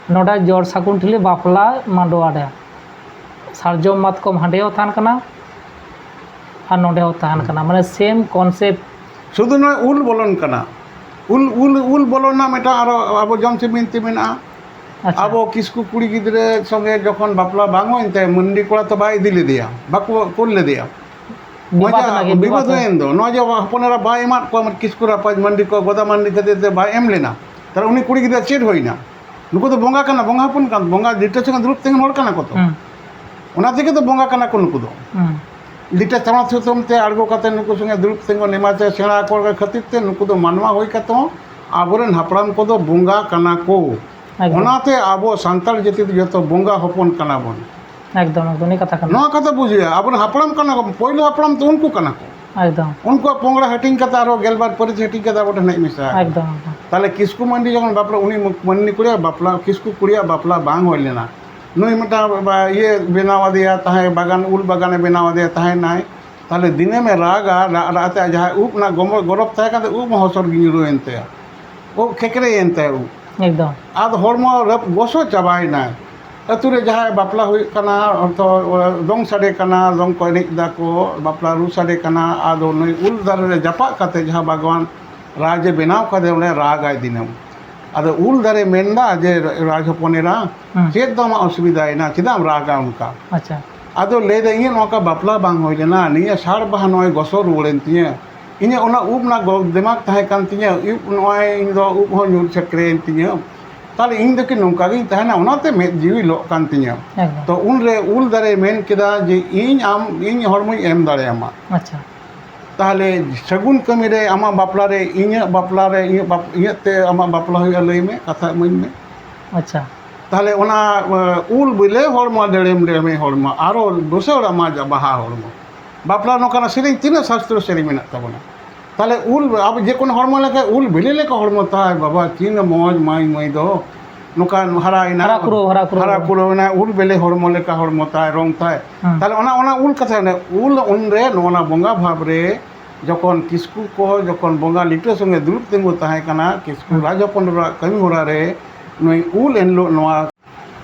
ᱱᱚᱰᱮ ᱡᱚᱲ ᱥᱟᱹᱜᱩᱱ ᱴᱷᱤᱞᱤ ᱵᱟᱯᱞᱟ ᱢᱟᱰᱣᱟ ᱨᱮ ᱥᱟᱨᱡᱚᱢ ᱢᱟᱛᱠᱚᱢ ᱦᱟᱸᱰᱮ ᱦᱚᱸ ᱛᱟᱦᱮᱱ ᱠᱟᱱᱟ ᱟᱨ ᱱᱚᱰᱮ ᱦᱚᱸ ᱛᱟᱦᱮᱱ ᱠᱟᱱᱟ, ᱢᱟᱱᱮ ᱥᱮᱢ ᱠᱚᱱᱥᱮᱯᱴ᱾ ᱥᱩᱫᱷᱩ ᱱᱚᱜᱼᱚᱭ ᱩᱞ ᱵᱚᱞᱚᱱ ᱠᱟᱱᱟ, ᱩᱞ, ᱩᱞ, ᱩᱞ ᱵᱚᱞᱚᱱ ᱨᱮᱱᱟᱜ ᱢᱤᱫᱴᱟᱝ ᱟᱨᱚ ᱟᱵᱚ ᱡᱚᱢ ᱥᱮ ᱵᱤᱱᱛᱤ ᱢᱮᱱᱟᱜᱼᱟ᱾ ᱟᱪᱪᱷᱟ᱾ ᱟᱵᱚ ᱠᱤᱥᱠᱩ ᱠᱩᱲᱤ ᱜᱤᱫᱽᱨᱟᱹ ᱥᱚᱸᱜᱮ ᱡᱚᱠᱷᱚᱱ ᱵᱟᱯᱞᱟ ᱵᱟᱝ ᱦᱩᱭᱮᱱ ᱛᱟᱭᱟ, ᱢᱟᱹᱱᱰᱤ ᱠᱚᱲᱟ ᱛᱚ ᱵᱟᱭ ᱤᱫᱤ ᱞᱮᱫᱮᱭᱟ, ᱵᱟᱠᱚ ᱠᱩᱞ ᱞᱮᱫᱮᱭᱟ᱾ ᱵᱤᱵᱟᱫ ᱱᱚᱜᱼᱚᱭ ᱡᱮ ᱮᱱᱟ ᱠᱤ, ᱵᱤᱵᱟᱫ ᱵᱤᱵᱟᱫ ᱮᱱ ᱫᱚ, ᱱᱚᱜᱼᱚᱭ ᱡᱮ ᱦᱚᱯᱚᱱ ᱮᱨᱟ ᱵᱟᱭ ᱮᱢᱟᱫ ᱠᱚᱣᱟ, ᱠᱤᱥᱠᱩ ᱨᱟᱯᱟᱡᱽ ᱢᱟᱹᱱᱰᱤ ᱠᱚ, ᱜᱚᱫᱟ ᱢᱟᱹᱱᱰᱤ ᱠᱷᱟᱹᱛᱤᱨ ᱛᱮ ᱵᱟᱭ ᱮᱢ ᱞᱮᱱᱟ, ᱛᱟᱦᱞᱮ ᱩᱱᱤ ᱠᱩᱲᱤ ᱜᱤᱫᱽᱨᱟᱹ ᱪᱮᱫ ᱦᱩᱭᱱᱟ? ᱱᱩᱠᱩ ᱫᱚ ᱵᱚᱸᱜᱟ ᱠᱟᱱᱟ, ᱵᱚᱸᱜᱟ ᱦᱚᱯᱚᱱ ᱠᱟᱱ, ᱵᱚᱸᱜᱟ ᱞᱤᱴᱟᱹ ᱥᱚᱸᱜᱮ ᱫᱩᱲᱩᱵ ᱛᱤᱸᱜᱩᱱ ᱦᱚᱲ ᱠᱟᱱᱟ ᱠᱚ ᱛᱚ᱾ ᱦᱩᱸ᱾ ᱚᱱᱟ ᱛᱮᱜᱮ ᱛᱚ ᱵᱚᱸᱜᱟ ᱠᱟᱱᱟ ᱠᱚ ᱱᱩᱠᱩ ᱫᱚ᱾ ᱦᱩᱸ᱾ ᱞᱤᱴᱟᱹ ᱥᱟᱢᱟᱝ ᱥᱩᱛᱟᱹᱢ ᱛᱮ ᱟᱬᱜᱚ ᱠᱟᱛᱮ ᱱᱩᱠᱩ ᱥᱚᱸᱜᱮ ᱫᱩᱲᱩᱵ ᱛᱤᱸᱜᱩ ᱮᱢᱟ ᱥᱮ ᱥᱮᱬᱟ ᱟᱠᱚ ᱠᱷᱟᱹᱛᱤᱨ ᱛᱮ ᱱᱩᱠᱩ ᱫᱚ ᱢᱟᱱᱣᱟ ᱦᱩᱭ ᱠᱟᱛᱮ ᱦᱚᱸ ᱟᱵᱚᱨᱮᱱ ᱦᱟᱯᱲᱟᱢ ᱠᱚᱫᱚ ᱵᱚᱸᱜᱟ ᱠᱟᱱᱟ ᱠᱚ᱾ ᱮᱠᱫᱚᱢ᱾ ᱚᱱᱟᱛᱮ ᱟᱵᱚ ᱥᱟᱱᱛᱟᱲ ᱡᱟᱹᱛᱤ ᱫᱚ ᱡᱚᱛᱚ ᱵᱚᱸᱜᱟ ᱦᱚᱯᱚᱱ ᱠᱟᱱᱟ ᱵᱚᱱ᱾ ᱮᱠᱫᱚᱢ, ᱮᱠᱫᱚᱢ, ᱱᱤᱭᱟᱹ ᱠᱟᱛᱷᱟ ᱠᱟᱱᱟ᱾ ᱱᱚᱣᱟ ᱠᱟᱛᱷᱟ ᱵᱩᱡᱷᱟᱹᱣ ᱦᱩᱭᱩᱜᱼᱟ, ᱟᱵᱚᱨᱮᱱ ᱦᱟᱯᱲᱟᱢ ᱠᱟᱱᱟ ᱠᱚ, ᱯᱳᱭᱞᱳ ᱦᱟᱯᱲᱟᱢ ᱫᱚ ᱩᱱᱠᱩ ᱠᱟᱱᱟ ᱠᱚ᱾ ᱮᱠᱫᱚᱢ᱾ ᱩᱱᱠᱩᱣᱟᱜ ᱯᱚᱝᱲᱟ ᱦᱟᱹᱴᱤᱧ ᱠᱟᱛᱮ ᱟᱨᱦᱚᱸ ᱜᱮᱞᱵᱟᱨ ᱯᱟᱹᱨᱤᱥ ᱦᱟᱹᱴᱤᱧ ᱠᱟᱛᱮ ᱟᱵᱚ ᱴᱷᱮᱱ ᱦᱮᱡ ᱢᱮᱥᱟ ᱟᱠᱟᱱᱟ᱾ ᱮᱠᱫᱚᱢ, ᱮᱠᱫᱚᱢ᱾ ᱛᱟᱦᱞᱮ ᱠᱤᱥᱠᱩ ᱢᱟᱹᱱᱰᱤ ᱡᱚᱠᱷᱚᱱ ᱵᱟᱯᱞᱟ, ᱩᱱᱤ ᱢᱟᱹᱱᱢᱤ ᱠᱩᱲᱤᱭᱟᱜ ᱵᱟᱯᱞᱟ, ᱠᱤᱥᱠᱩ ᱠᱩᱲᱤᱭᱟᱜ ᱵᱟᱯᱞᱟ ᱵᱟᱝ ᱦᱩᱭ ᱞᱮᱱᱟ᱾ ᱱᱩᱭ ᱢᱤᱫᱴᱟᱝ ᱵᱟ-, ᱤᱭᱟᱹ ᱵᱮᱱᱟᱣ ᱟᱫᱮᱭᱟ ᱛᱟᱦᱮᱸ, ᱵᱟᱜᱟᱱ, ᱩᱞ ᱵᱟᱜᱟᱱᱮ ᱵᱮᱱᱟᱣ ᱟᱫᱮᱭᱟ ᱛᱟᱦᱮᱸᱱᱟᱭ᱾ ᱛᱟᱦᱞᱮ ᱫᱤᱱᱟᱹᱢᱮ ᱨᱟᱜᱟ, ᱨᱟᱜ ᱨᱟᱜ ᱛᱮ ᱡᱟᱦᱟᱸ ᱩᱵ ᱨᱮᱱᱟᱜ ᱜᱚᱢᱚ-, ᱜᱚᱨᱚᱵ ᱛᱟᱦᱮᱸ ᱠᱟᱱ ᱛᱟᱭᱟ, ᱩᱵ ᱦᱚᱸ ᱦᱚᱥᱚᱨ ᱜᱮ ᱧᱩᱨᱩᱭᱮᱱ ᱛᱟᱭᱟ᱾ ᱩᱵ ᱠᱷᱮᱠᱨᱮᱭᱮᱱ ᱛᱟᱭᱟ ᱩᱵ᱾ ᱮᱠᱫᱚᱢ᱾ ᱟᱫᱚ ᱦᱚᱲᱢᱚ ᱨᱟᱹᱯ-, ᱜᱚᱥᱚ ᱪᱟᱵᱟᱭᱮᱱᱟᱭ᱾ ᱟᱹᱛᱩ ᱨᱮ ᱡᱟᱦᱟᱸᱭ ᱵᱟᱯᱞᱟ ᱦᱩᱭᱩᱜ ᱠᱟᱱᱟ, ᱚᱱᱛᱚ ᱫᱚᱝ ᱥᱟᱰᱮ ᱠᱟᱱᱟ, ᱫᱚᱝ ᱠᱚ ᱮᱱᱮᱡ ᱫᱟ ᱠᱚ, ᱵᱟᱯᱞᱟ ᱨᱩ ᱥᱟᱰᱮ ᱠᱟᱱᱟ, ᱟᱫᱚ ᱱᱩᱭ ᱩᱞ ᱫᱟᱨᱮ ᱨᱮ ᱡᱟᱯᱟᱜ ᱠᱟᱛᱮ ᱡᱟᱦᱟᱸ ᱵᱟᱜᱽᱣᱟᱱ ᱨᱟᱡᱽ ᱮ ᱵᱮᱱᱟᱣ ᱠᱟᱫᱮ, ᱚᱸᱰᱮ ᱨᱟᱜᱟᱭ ᱫᱤᱱᱟᱹᱢ᱾ ᱟᱫᱚ ᱩᱞ ᱫᱟᱨᱮ ᱢᱮᱱᱫᱟ ᱡᱮ, "ᱨᱟᱡᱽ ᱦᱚᱯᱚᱱ ᱮᱨᱟ, ᱦᱩᱸ᱾ ᱪᱮᱫ ᱫᱚ ᱟᱢᱟᱜ ᱚᱥᱩᱵᱤᱫᱷᱟᱭᱮᱱᱟ? ᱪᱮᱫᱟᱜ ᱮᱢ ᱨᱟᱜᱟ ᱚᱱᱠᱟ?" ᱟᱪᱪᱷᱟ᱾ ᱟᱫᱚ ᱞᱟᱹᱭᱫᱟ, "ᱤᱧᱟᱹᱜ ᱱᱚᱝᱠᱟ ᱵᱟᱯᱞᱟ ᱵᱟᱝ ᱦᱩᱭ ᱞᱮᱱᱟ, ᱱᱤᱭᱟᱹ ᱥᱟᱲ ᱵᱟᱦᱟ ᱱᱚᱜᱼᱚᱭ ᱜᱚᱥᱚ ᱨᱩᱣᱟᱹᱲᱮᱱ ᱛᱤᱧᱟᱹ, ᱤᱧᱟᱹᱜ ᱚᱱᱟ ᱩᱵ ᱨᱮᱱᱟᱜ ᱜᱚ-, ᱫᱮᱢᱟᱜᱽ ᱛᱟᱦᱮᱸ ᱠᱟᱱ ᱛᱤᱧᱟᱹ, ᱩᱵ ᱱᱚᱜᱼᱚᱭ ᱤᱧ ᱫᱚ ᱩᱵ ᱦᱚᱸ ᱧᱩᱨ ᱪᱷᱟᱹᱠᱨᱮᱭᱮᱱ ᱛᱤᱧᱟᱹ, ᱛᱟᱦᱞᱮ ᱤᱧ ᱫᱚ ᱠᱤ ᱱᱚᱝᱠᱟ ᱜᱤᱧ ᱛᱟᱦᱮᱱᱟ?" ᱚᱱᱟᱛᱮ ᱢᱮᱫ ᱡᱤᱣᱤ ᱞᱚᱜ ᱠᱟᱱ ᱛᱤᱧᱟᱹ᱾ ᱮᱠᱫᱚᱢ᱾ ᱛᱚ ᱩᱱᱨᱮ ᱩᱞ ᱫᱟᱨᱮ ᱢᱮᱱ ᱠᱮᱫᱟ ᱡᱮ, "ᱤᱧ ᱟᱢ, ᱤᱧ ᱦᱚᱲᱢᱚᱧ ᱮᱢ ᱫᱟᱲᱮᱭᱟᱢᱟ᱾ ᱟᱪᱪᱷᱟ᱾ ᱛᱟᱦᱞᱮ ᱥᱟᱹᱜᱩᱱ ᱠᱟᱹᱢᱤ ᱨᱮ, ᱟᱢᱟᱜ ᱵᱟᱯᱞᱟ ᱨᱮ, ᱤᱧᱟᱹᱜ ᱵᱟᱯᱞᱟ ᱨᱮ, ᱤᱧᱟᱹᱜ ᱵᱟᱯ-, ᱤᱧᱟᱹᱜ ᱛᱮ ᱟᱢᱟᱜ ᱵᱟᱯᱞᱟ ᱦᱩᱭᱩᱜᱼᱟ, ᱞᱟᱹᱭ ᱢᱮ, ᱠᱟᱛᱷᱟ ᱤᱢᱟᱹᱧ ᱢᱮ᱾" ᱟᱪᱪᱷᱟ᱾ ᱛᱟᱦᱞᱮ ᱚᱱᱟ, ᱮ, ᱩᱞ ᱵᱤᱞᱤ ᱦᱚᱲᱢᱚ, ᱰᱮᱲᱮᱢ ᱰᱮᱲᱮᱢᱮ ᱦᱚᱲᱢᱚ, ᱟᱨᱚ ᱵᱩᱥᱟᱹᱲ ᱟᱢᱟᱜ ᱵᱟᱦᱟ ᱦᱚᱲᱢᱚ᱾ ᱵᱟᱯᱞᱟ ᱱᱚᱝᱠᱟᱱᱟᱜ ᱥᱮᱨᱮᱧ ᱛᱤᱱᱟᱹᱜ ᱥᱟᱥᱛᱨᱚ ᱥᱮᱨᱮᱧ ᱢᱮᱱᱟᱜ ᱛᱟᱵᱚᱱᱟ᱾ ᱛᱟᱦᱞᱮ ᱩᱞ, ᱟᱵᱚ ᱡᱮ ᱠᱳᱱᱳ ᱦᱚᱲᱢᱚ ᱞᱮᱠᱟ ᱩᱞ ᱵᱤᱞᱤ ᱞᱮᱠᱟ ᱦᱚᱲᱢᱚ ᱛᱟᱭ ᱵᱟᱵᱟ, ᱪᱤᱱ ᱢᱚᱡᱽ ᱢᱟᱹᱭ, ᱢᱟᱹᱭ ᱫᱚ ᱱᱚᱝᱠᱟ ᱦᱟᱨᱟᱭᱮᱱᱟ᱾ ᱦᱟᱨᱟ ᱠᱩᱨᱟᱹᱣ, ᱦᱟᱨᱟ ᱠᱩᱨᱟᱹᱣ᱾ ᱦᱟᱨᱟ ᱠᱩᱨᱟᱹᱣ ᱮᱱᱟ, ᱩᱞ ᱵᱤᱞᱤ ᱦᱚᱲᱢᱚ ᱞᱮᱠᱟ ᱦᱚᱲᱢᱚ ᱛᱟᱭ, ᱨᱚᱝ ᱛᱟᱭ᱾ ᱦᱮᱸ᱾ ᱛᱟᱦᱞᱮ ᱚᱱᱟ, ᱚᱱᱟ ᱩᱞ ᱠᱟᱛᱷᱟ, ᱚᱱᱮ ᱩᱞ ᱩᱱᱨᱮ ᱱᱚᱜᱼᱚ ᱱᱟ ᱵᱚᱸᱜᱟ ᱵᱷᱟᱵᱽ ᱨᱮ ᱡᱚᱠᱷᱚᱱ ᱠᱤᱥᱠᱩ ᱠᱚ, ᱡᱚᱠᱷᱚᱱ ᱵᱚᱸᱜᱟ ᱞᱤᱴᱟᱹ ᱥᱚᱸᱜᱮ ᱫᱩᱲᱩᱵ ᱛᱤᱸᱜᱩ ᱛᱟᱦᱮᱸ ᱠᱟᱱᱟ, ᱠᱤᱥᱠᱩ ᱦᱮᱸ᱾ ᱨᱟᱡᱽ ᱦᱚᱯᱚᱱ ᱨᱮᱱᱟᱜ ᱠᱟᱹᱢᱤ ᱦᱚᱨᱟ ᱨᱮ ᱱᱩᱭ ᱩᱞ ᱮᱱᱦᱤᱞᱳᱜ ᱱᱚᱣᱟ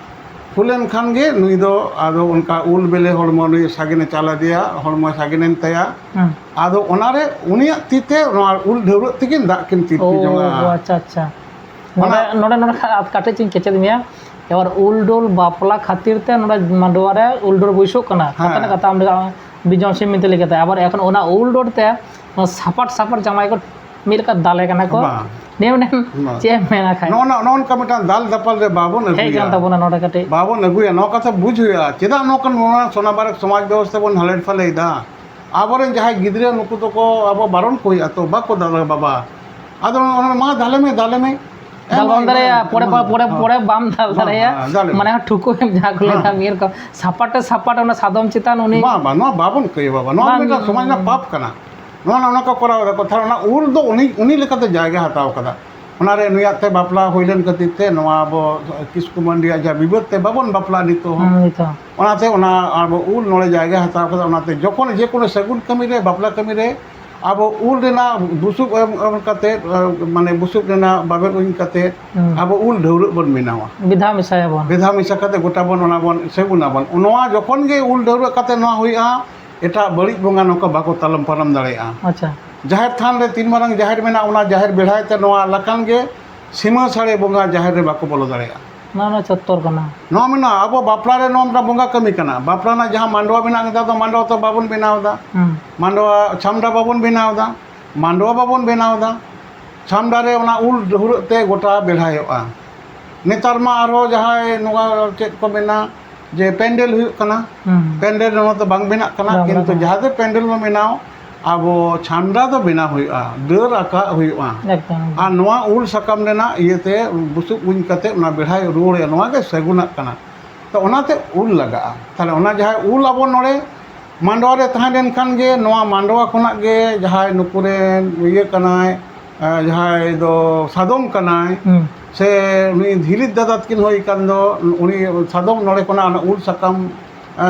ᱦᱩᱭ ᱞᱮᱱ ᱠᱷᱟᱱ ᱜᱮ ᱱᱩᱭ ᱫᱚ ᱟᱫᱚ ᱚᱱᱠᱟ ᱩᱞ ᱵᱤᱞᱤ ᱦᱚᱲᱢᱚ ᱱᱩᱭ ᱥᱟᱜᱮᱱᱮ ᱪᱟᱞ ᱟᱫᱮᱭᱟ, ᱦᱚᱲᱢᱚ ᱥᱟᱜᱮᱱᱮᱱ ᱛᱟᱭᱟ᱾ ᱦᱮᱸ᱾ ᱟᱫᱚ ᱚᱱᱟᱨᱮ ᱩᱱᱤᱭᱟᱜ ᱛᱤ ᱛᱮ ᱱᱚᱣᱟ ᱩᱞ ᱰᱷᱟᱹᱣᱨᱟᱹᱜ ᱛᱮᱠᱤᱱ ᱫᱟᱜ ᱠᱤᱱ ᱛᱤᱨᱯᱤ ᱚ, ᱡᱚᱝᱟ᱾ ᱟᱪᱪᱷᱟ, ᱟᱪᱪᱷᱟ᱾ ᱚᱱᱟ ᱱᱚᱰᱮ, ᱱᱚᱰᱮ, ᱱᱚᱰᱮ ᱠᱷᱟᱱ ᱟᱨ ᱠᱟᱹᱴᱤᱡ ᱪᱤᱧ ᱠᱮᱪᱮᱫ ᱢᱮᱭᱟ᱾ ᱮᱵᱟᱨ ᱩᱞ ᱰᱚᱞ ᱵᱟᱯᱞᱟ ᱠᱷᱟᱹᱛᱤᱨ ᱛᱮ ᱱᱚᱰᱮ ᱢᱟᱰᱣᱟ ᱨᱮ ᱩᱞ ᱰᱚᱞ ᱵᱟᱹᱭᱥᱟᱹᱜ ᱠᱟᱱᱟ᱾ ᱦᱮᱸ᱾ ᱠᱟᱛᱷᱟ ᱨᱮᱱᱟᱜ ᱠᱟᱛᱷᱟ ᱟᱢ ᱞᱟᱹᱭ ᱠᱮᱫᱟ᱾ ᱟᱵᱟᱨ ᱮᱠᱷᱚᱱ ᱚᱱᱟ ᱩᱞ ᱰᱚᱞ ᱛᱮ ᱥᱟᱯᱟᱴ ᱥᱟᱯᱟᱴ ᱡᱟᱶᱟᱭ ᱠᱚ ᱢᱤᱫ ᱞᱮᱠᱟ ᱫᱟᱞᱮ ᱠᱟᱱᱟ ᱠᱚ᱾ ᱵᱟᱝ᱾ ᱱᱤᱭᱟᱹ ᱢᱟᱱᱮ ᱵᱟᱝ᱾ ᱪᱮᱫ ᱮᱢ ᱢᱮᱱᱟ ᱠᱷᱟᱡ? ᱱᱚᱜᱼᱚ ᱱᱚ-, ᱱᱚᱜᱼᱚ ᱱᱚᱝᱠᱟ ᱢᱤᱫᱴᱟᱝ ᱫᱟᱞ ᱫᱟᱯᱟᱞ ᱨᱮ ᱵᱟᱵᱚᱱ ᱦᱮᱡ ᱟᱹᱜᱩᱭᱟ᱾ ᱠᱟᱱ ᱛᱟᱵᱚᱱᱟ ᱱᱚᱰᱮ ᱠᱟᱹᱴᱤᱡ᱾ ᱵᱟᱵᱚᱱ ᱟᱹᱜᱩᱭᱟ, ᱱᱚᱣᱟ ᱠᱟᱛᱷᱟ ᱵᱩᱡᱽ ᱦᱩᱭᱩᱜᱼᱟ᱾ ᱪᱮᱫᱟᱜ ᱱᱚᱝᱠᱟ ᱱᱚᱣᱟ ᱥᱚᱱᱟ ᱵᱟᱨᱮ ᱥᱚᱢᱟᱡᱽ ᱵᱮᱵᱚᱥᱛᱷᱟ ᱵᱚᱱ ᱦᱟᱞᱮᱴ ᱯᱟᱞᱮᱭᱮᱫᱟ? ᱟᱵᱚᱨᱮᱱ ᱡᱟᱦᱟᱸᱭ ᱜᱤᱫᱽᱨᱟᱹ ᱱᱩᱠᱩ ᱫᱚᱠᱚ ᱟᱵᱚ ᱵᱟᱨᱚᱱ ᱠᱚ ᱦᱩᱭᱩᱜᱼᱟ ᱛᱚ, ᱵᱟᱠᱚ ᱫᱟᱞᱟ ᱵᱟᱵᱟ᱾ ᱟᱫᱚ ᱚᱱᱟ ᱢᱟ ᱫᱟᱞᱮ ᱢᱮ, ᱫᱟᱞᱮ ᱢᱮ᱾ ᱫᱟᱞ ᱮᱢ ᱵᱟᱢ ᱫᱟᱲᱮᱭᱟᱜᱼᱟ, ᱯᱚᱨᱮ, ᱦᱮᱸ, ᱯᱚᱨᱮ, ᱦᱮᱸ, ᱯᱚᱨᱮ ᱵᱟᱢ ᱫᱟᱞ ᱦᱮᱸ, ᱫᱟᱲᱮᱭᱟᱜᱼᱟ᱾ ᱦᱮᱸ, ᱫᱟᱞᱮ ᱢᱮ᱾ ᱢᱟᱱᱮ ᱴᱷᱩᱠᱩ ᱮᱢ ᱡᱟᱦᱟᱸ ᱠᱚ ᱞᱟᱹᱭ ᱦᱮᱸ᱾ ᱫᱟ, ᱢᱤᱨ ᱠᱚ ᱥᱟᱯᱟᱴᱮ ᱥᱟᱯᱟᱴ ᱚᱱᱟ ᱥᱟᱫᱚᱢ ᱪᱮᱛᱟᱱ ᱩᱱᱤ ᱵᱟᱝ, ᱵᱟᱝ, ᱱᱚᱣᱟ ᱵᱟᱵᱚᱱ ᱠᱟᱹᱭᱟ ᱵᱟᱵᱟ, ᱱᱚᱣᱟ ᱵᱟᱝ᱾ ᱢᱤᱫᱴᱟᱝ ᱥᱚᱢᱟᱡᱽ ᱨᱮᱱᱟᱜ ᱯᱟᱯ ᱠᱟᱱᱟ᱾ ᱱᱚᱣᱟ, ᱱᱚᱜᱼᱚ ᱱᱚᱝᱠᱟ ᱠᱚᱨᱟᱣ ᱮᱫᱟ ᱠᱚ, ᱛᱟᱦᱞᱮ ᱚᱱᱟ ᱩᱞ ᱫᱚ ᱩᱱᱤ, ᱩᱱᱤ ᱞᱮᱠᱟᱛᱮ ᱡᱟᱭᱜᱟ ᱦᱟᱛᱟᱣ ᱠᱟᱫᱟ᱾ ᱚᱱᱟᱨᱮ ᱱᱩᱭᱟᱜ ᱛᱮ ᱵᱟᱯᱞᱟ ᱦᱩᱭ ᱞᱮᱱ ᱠᱷᱟᱹᱛᱤᱨ ᱛᱮ ᱱᱚᱣᱟ ᱟᱵᱚ ᱠᱤᱥᱠᱩ ᱢᱟᱱᱰᱤᱭᱟᱜ ᱡᱟᱦᱟᱸ ᱵᱤᱵᱟᱹᱫ ᱛᱮ ᱵᱟᱵᱚᱱ ᱵᱟᱯᱞᱟ ᱱᱤᱛᱚᱜ ᱦᱚᱸ᱾ ᱦᱩᱸ, ᱱᱤᱛᱚᱜ᱾ ᱚᱱᱟᱛᱮ ᱚᱱᱟ ᱟᱵᱚ ᱩᱞ ᱱᱚᱰᱮ ᱡᱟᱭᱜᱟ ᱦᱟᱛᱟᱣ ᱠᱟᱫᱟ᱾ ᱚᱱᱟᱛᱮ ᱡᱚᱠᱷᱚᱱ ᱡᱮ ᱠᱳᱱᱳ ᱥᱟᱹᱜᱩᱱ ᱠᱟᱹᱢᱤ ᱨᱮ, ᱵᱟᱯᱞᱟ ᱠᱟᱹᱢᱤ ᱨᱮ ᱟᱵᱚ ᱩᱞ ᱨᱮᱱᱟᱜ ᱵᱩᱥᱩᱵ ᱮᱢ, ᱮᱢ ᱠᱟᱛᱮ, ᱢᱟᱱᱮ ᱵᱩᱥᱩᱵ ᱨᱮᱱᱟᱜ ᱵᱟᱵᱮᱨ ᱩᱧ ᱠᱟᱛᱮ ᱦᱩᱸ᱾ ᱟᱵᱚ ᱩᱞ ᱰᱷᱟᱹᱣᱨᱟᱹᱜ ᱵᱚᱱ ᱵᱮᱱᱟᱣᱟ᱾ ᱵᱮᱫᱷᱟ ᱢᱮᱥᱟᱭᱟᱵᱚᱱ᱾ ᱵᱮᱫᱷᱟ ᱢᱮᱥᱟ ᱠᱟᱛᱮ ᱜᱚᱴᱟ ᱵᱚᱱ ᱚᱱᱟ ᱵᱚᱱ ᱥᱮᱵᱩᱱᱟᱵᱚᱱ᱾ ᱱᱚᱣᱟ ᱡᱚᱠᱷᱚᱱ ᱜᱮ ᱩᱞ ᱰᱷᱟᱹᱣᱨᱟᱹᱜ ᱠᱟᱛᱮ ᱱᱚᱣᱟ ᱦᱩᱭᱩᱜᱼᱟ, ᱮᱴᱟᱜ ᱵᱟᱹᱲᱤᱡ ᱵᱚᱸᱜᱟ ᱱᱚᱝᱠᱟ ᱵᱟᱠᱚ ᱛᱟᱞᱚᱢ ᱯᱟᱨᱚᱢ ᱫᱟᱲᱮᱭᱟᱜᱼᱟ᱾ ᱟᱪᱪᱷᱟ᱾ ᱡᱟᱦᱮᱨ ᱛᱷᱟᱱ ᱨᱮ ᱛᱤᱱ ᱢᱟᱨᱟᱝ ᱡᱟᱦᱮᱨ ᱢᱮᱱᱟᱜᱼᱟ, ᱚᱱᱟ ᱡᱟᱦᱮᱨ ᱵᱮᱲᱦᱟᱭ ᱛᱮ ᱱᱚᱣᱟ ᱞᱟᱠᱟᱱ ᱜᱮ ᱥᱤᱢᱟᱹ ᱥᱟᱹᱲᱮ ᱵᱚᱸᱜᱟ ᱡᱟᱦᱮᱨ ᱨᱮ ᱵᱟᱠᱚ ᱵᱚᱞᱚ ᱫᱟᱲᱮᱭᱟᱜᱼᱟ᱾ ᱱᱚᱣᱟ ᱨᱮᱱᱟᱜ ᱪᱚᱛᱛᱚᱨ ᱠᱟᱱᱟ᱾ ᱱᱚᱣᱟ ᱢᱮᱱᱟᱜᱼᱟ, ᱟᱵᱚ ᱵᱟᱯᱞᱟ ᱨᱮ ᱱᱚᱣᱟ ᱢᱤᱫᱴᱟᱝ ᱵᱚᱸᱜᱟ ᱠᱟᱹᱢᱤ ᱠᱟᱱᱟ᱾ ᱵᱟᱯᱞᱟ ᱨᱮᱱᱟᱜ ᱡᱟᱦᱟᱸ ᱢᱟᱰᱣᱟ ᱢᱮᱱᱟᱜᱼᱟ, ᱱᱮᱛᱟᱨ ᱫᱚ ᱢᱟᱰᱣᱟ ᱛᱚ ᱵᱟᱵᱚᱱ ᱵᱮᱱᱟᱣ ᱮᱫᱟ᱾ ᱦᱩᱸ᱾ ᱢᱟᱰᱣᱟ ᱪᱷᱟᱢᱰᱟ ᱵᱟᱵᱚᱱ ᱵᱮᱱᱟᱣ ᱮᱫᱟ, ᱢᱟᱰᱣᱟ ᱵᱟᱵᱚᱱ ᱵᱮᱱᱟᱣ ᱮᱫᱟ᱾ ᱪᱷᱟᱢᱰᱟ ᱨᱮ ᱚᱱᱟ ᱩᱞ ᱰᱷᱟᱹᱣᱨᱟᱹᱜ ᱛᱮ ᱜᱚᱴᱟ ᱵᱮᱲᱦᱟᱭᱚᱜᱼᱟ᱾ ᱱᱮᱛᱟᱨ ᱢᱟ ᱟᱨᱦᱚᱸ ᱡᱟᱦᱟᱸᱭ ᱱᱚᱣᱟ ᱪᱮᱫ ᱠᱚ ᱢᱮᱱᱟ, ᱡᱮ ᱯᱮᱱᱰᱮᱞ ᱦᱩᱭᱩᱜ ᱠᱟᱱᱟ, ᱦᱩᱸ᱾ ᱯᱮᱱᱰᱮᱞ ᱨᱮ ᱱᱚᱣᱟ ᱫᱚ ᱵᱟᱝ ᱵᱮᱱᱟᱜ ᱠᱟᱱᱟ, ᱵᱟᱝ ᱠᱤᱱᱛᱩ ᱵᱮᱱᱟᱜ ᱠᱟᱱᱟ᱾ ᱡᱟᱦᱟᱸ ᱛᱮ ᱯᱮᱱᱰᱮᱞ ᱵᱚᱱ ᱵᱮᱱᱟᱣ, ᱟᱵᱚ ᱪᱷᱟᱢᱰᱟ ᱫᱚ ᱵᱮᱱᱟᱣ ᱦᱩᱭᱩᱜᱼᱟ, ᱰᱟᱹᱨ ᱟᱠᱟᱜ ᱦᱩᱭᱩᱜᱼᱟ᱾ ᱮᱠᱫᱚᱢ, ᱮᱠᱫᱚᱢ᱾ ᱟᱨ ᱱᱚᱣᱟ ᱩᱞ ᱥᱟᱠᱟᱢ ᱨᱮᱱᱟᱜ ᱤᱭᱟᱹᱛᱮ ᱵᱩᱥᱩᱵ ᱩᱧ ᱠᱟᱛᱮ ᱚᱱᱟ ᱵᱮᱲᱦᱟᱭ ᱨᱩᱣᱟᱹᱲ ᱦᱩᱭᱩᱜᱼᱟ, ᱱᱚᱣᱟ ᱜᱮ ᱥᱟᱹᱜᱩᱱᱟᱜ ᱠᱟᱱᱟ᱾ ᱛᱚ ᱚᱱᱟᱛᱮ ᱩᱞ ᱞᱟᱜᱟᱜᱼᱟ᱾ ᱛᱟᱦᱞᱮ ᱚᱱᱟ ᱡᱟᱦᱟᱸᱭ ᱩᱞ ᱟᱵᱚ ᱱᱚᱰᱮ ᱢᱟᱰᱣᱟ ᱨᱮ ᱛᱟᱦᱮᱸ ᱞᱮᱱᱠᱷᱟᱱ ᱜᱮ, ᱱᱚᱣᱟ ᱢᱟᱰᱣᱟ ᱠᱷᱚᱱᱟᱜ ᱜᱮ ᱡᱟᱦᱟᱸᱭ ᱱᱩᱠᱩ ᱨᱮᱱ ᱤᱭᱟᱹ ᱠᱟᱱᱟᱭ, ᱮ, ᱡᱟᱦᱟᱸᱭ ᱫᱚ ᱥᱟᱫᱚᱢ ᱠᱟᱱᱟᱭ, ᱦᱩᱸ᱾ ᱥᱮ ᱩᱱᱤ ᱫᱷᱤᱨᱤ ᱫᱟᱫᱟ ᱛᱟᱹᱠᱤᱱ ᱦᱩᱭ ᱠᱟᱱ ᱫᱚ, ᱩᱱᱤ ᱥᱟᱫᱚᱢ ᱱᱚᱰᱮ ᱠᱷᱚᱱᱟᱜ ᱚᱱᱟ ᱩᱞ ᱥᱟᱠᱟᱢ, ᱮ,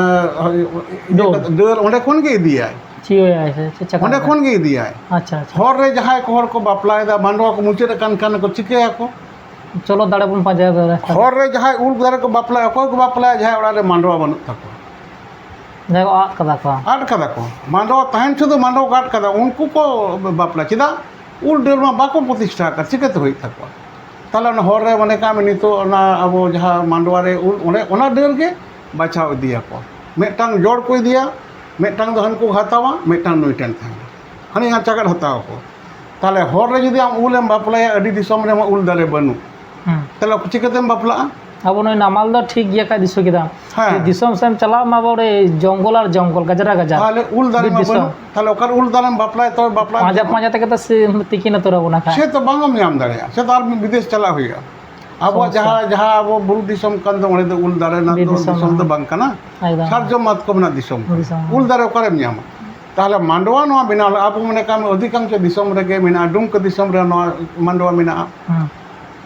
ᱤᱭᱟᱹ ᱰᱟᱹᱨ᱾ ᱠᱟᱛᱮ, ᱰᱟᱹᱨ ᱚᱸᱰᱮ ᱠᱷᱚᱱ ᱜᱮ ᱤᱫᱤᱭᱟᱭ᱾ ᱪᱤᱭᱟᱹᱭᱟᱭ ᱥᱮ ᱪᱮᱫ ᱪᱮᱠᱟ ᱚᱸᱰᱮ ᱠᱟᱱᱟ? ᱠᱷᱚᱱ ᱜᱮ ᱤᱫᱤᱭᱟᱭ᱾ ᱟᱪᱪᱷᱟ, ᱟᱪᱪᱷᱟ᱾ ᱦᱚᱨ ᱨᱮ ᱡᱟᱦᱟᱸᱭ ᱠᱚ ᱦᱚᱲ ᱠᱚ ᱵᱟᱯᱞᱟᱭᱮᱫᱟ, ᱢᱟᱰᱣᱟ ᱠᱚ ᱢᱩᱪᱟᱹᱫ ᱟᱠᱟᱱ ᱠᱷᱟᱱ ᱠᱚ ᱪᱤᱠᱟᱹᱭᱟᱠᱚ? ᱪᱚᱞᱚ ᱫᱟᱲᱮ ᱵᱚᱱ ᱯᱟᱸᱡᱟᱭᱟ ᱫᱟᱫᱟ᱾ ᱦᱚᱨ ᱨᱮ ᱡᱟᱦᱟᱸᱭ ᱩᱞ ᱫᱟᱨᱮ ᱠᱚ ᱵᱟᱯᱞᱟᱭᱟ, ᱚᱠᱚᱭ ᱠᱚ ᱵᱟᱯᱞᱟᱭᱟ? ᱡᱟᱦᱟᱸᱭ ᱚᱲᱟᱜ ᱨᱮ ᱢᱟᱰᱣᱟ ᱵᱟᱹᱱᱩᱜ ᱛᱟᱠᱚᱣᱟ᱾ ᱡᱟᱦᱟᱸᱭ ᱠᱚ ᱟᱫ ᱠᱟᱫᱟ ᱠᱚ᱾ ᱟᱫ ᱠᱟᱫᱟ ᱠᱚ᱾ ᱢᱟᱰᱣᱟ ᱛᱟᱦᱮᱱ ᱥᱩᱫᱷᱟᱹ ᱢᱟᱰᱣᱟ ᱠᱚ ᱟᱫ ᱠᱟᱫᱟ, ᱩᱱᱠᱩ ᱠᱚ ᱵᱟᱯᱞᱟ᱾ ᱪᱮᱫᱟᱜ? ᱩᱞ ᱰᱟᱹᱨ ᱢᱟ ᱵᱟᱠᱚ ᱯᱨᱚᱛᱤᱥᱴᱷᱟ ᱟᱠᱟᱫ, ᱪᱤᱠᱟᱹᱛᱮ ᱦᱩᱭᱩᱜ ᱛᱟᱠᱚᱣᱟ? ᱛᱟᱦᱞᱮ ᱚᱱᱟ ᱦᱚᱨ ᱨᱮ ᱢᱚᱱᱮ ᱠᱟᱜ ᱢᱮ, ᱱᱤᱛᱚᱜ ᱚᱱᱟ ᱟᱵᱚ ᱡᱟᱦᱟᱸ ᱢᱟᱰᱣᱟ ᱨᱮ ᱩᱞ, ᱚᱸᱰᱮ ᱚᱱᱟ ᱰᱟᱹᱨ ᱜᱮ ᱵᱟᱪᱷᱟᱣ ᱤᱫᱤᱭᱟᱠᱚ᱾ ᱢᱤᱫᱴᱟᱝ ᱡᱚᱲ ᱠᱚ ᱤᱫᱤᱭᱟ, ᱢᱤᱫᱴᱟᱝ ᱫᱚ ᱦᱟᱱᱠᱩ ᱦᱟᱛᱟᱣᱟ, ᱢᱤᱫᱴᱟᱝ ᱱᱩᱭ ᱴᱷᱮᱱ ᱛᱟᱦᱮᱱᱟ, ᱦᱟᱹᱱᱤ ᱦᱟᱱ ᱪᱟᱜᱟᱲ ᱦᱟᱛᱟᱣ ᱟᱠᱚ᱾ ᱛᱟᱦᱞᱮ ᱦᱚᱨ ᱨᱮ ᱡᱩᱫᱤ ᱟᱢ ᱩᱞᱮᱢ ᱵᱟᱯᱞᱟᱭᱟ, ᱟᱹᱰᱤ ᱫᱤᱥᱚᱢ ᱨᱮᱢᱟ ᱩᱞ ᱫᱟᱨᱮ ᱵᱟᱹᱱᱩᱜ, ᱦᱩᱸ᱾ ᱛᱟᱦᱞᱮ ᱪᱤᱠᱟᱹᱛᱮᱢ ᱵᱟᱯᱞᱟᱜᱼᱟ? ᱟᱵᱚ ᱱᱚᱜᱼᱚᱭ ᱱᱟᱢᱟᱞ ᱫᱚ ᱴᱷᱤᱠ ᱜᱮᱭᱟ ᱠᱷᱟᱡ ᱫᱤᱥᱚ ᱠᱮᱫᱟᱢ᱾ ᱦᱮᱸ᱾ ᱡᱩᱫᱤ ᱫᱤᱥᱚᱢ ᱥᱮᱫ ᱮᱢ ᱪᱟᱞᱟᱜ ᱢᱟ, ᱵᱟᱵᱟᱨᱮ ᱡᱚᱝᱜᱚᱞ ᱟᱨ ᱡᱚᱝᱜᱚᱞ, ᱜᱟᱡᱟᱲ ᱟᱨ ᱜᱟᱡᱟᱲ᱾ ᱛᱟᱦᱞᱮ ᱩᱞ ᱫᱟᱨᱮ ᱵᱤᱨ ᱢᱟ ᱫᱤᱥᱚᱢ᱾ ᱵᱟᱹᱱᱩᱜ, ᱛᱟᱦᱞᱮ ᱚᱠᱟᱨᱮ ᱩᱞ ᱫᱟᱨᱮᱢ ᱵᱟᱯᱞᱟᱭᱟ? ᱛᱚᱵᱮ ᱵᱟᱯᱞᱟ ᱯᱟᱸᱡᱟ ᱯᱟᱸᱡᱟ ᱛᱮᱜᱮ ᱛᱚ ᱥᱤ-, ᱛᱤᱠᱤᱱ ᱩᱛᱟᱹᱨ ᱟᱵᱚᱱᱟ ᱠᱷᱟᱡ᱾ ᱥᱮ ᱛᱚ ᱵᱟᱝ ᱮᱢ ᱧᱟᱢ ᱫᱟᱲᱮᱭᱟᱜᱼᱟ, ᱥᱮ ᱛᱚ ᱟᱨ ᱵᱤᱫᱮᱥ ᱪᱟᱞᱟᱜ ᱦᱩᱭᱩᱜᱼᱟ᱾ ᱟᱵᱚᱣᱟᱜ ᱥᱚᱢᱚᱥᱥᱟ᱾ ᱡᱟᱦᱟᱸ, ᱡᱟᱦᱟᱸ ᱟᱵᱚ ᱵᱩᱨᱩ ᱫᱤᱥᱚᱢ ᱠᱟᱱ ᱫᱚ, ᱚᱸᱰᱮ ᱫᱚ ᱩᱞ ᱫᱟᱨᱮ ᱨᱮᱱᱟᱜ ᱵᱤᱨ ᱫᱚ ᱫᱤᱥᱚᱢ ᱫᱤᱥᱚᱢ ᱫᱚ ᱠᱟᱱᱟ᱾ ᱵᱟᱝ ᱠᱟᱱᱟ, ᱮᱠᱫᱚᱢ᱾ ᱥᱟᱨᱡᱚᱢ ᱢᱟᱛᱠᱚᱢ ᱨᱮᱱᱟᱜ ᱫᱤᱥᱚᱢ ᱠᱟᱱᱟ᱾ ᱫᱤᱥᱚᱢ᱾ ᱩᱞ ᱫᱟᱨᱮ ᱚᱠᱟᱨᱮᱢ ᱧᱟᱢᱟ? ᱛᱟᱦᱞᱮ ᱢᱟᱰᱣᱟ ᱱᱚᱣᱟ ᱵᱮᱱᱟᱣ ᱞᱮᱫᱟ, ᱟᱵᱚ ᱢᱚᱱᱮ ᱠᱟᱜ ᱢᱮ ᱚᱫᱷᱤᱠᱟᱝᱥᱚ ᱫᱤᱥᱚᱢ ᱨᱮᱜᱮ ᱢᱮᱱᱟᱜᱼᱟ, ᱰᱩᱢᱠᱟᱹ ᱫᱤᱥᱚᱢ ᱨᱮ ᱱᱚᱣᱟ ᱢᱟᱰᱣᱟ ᱢᱮᱱᱟᱜᱼᱟ᱾ ᱦᱩᱸ᱾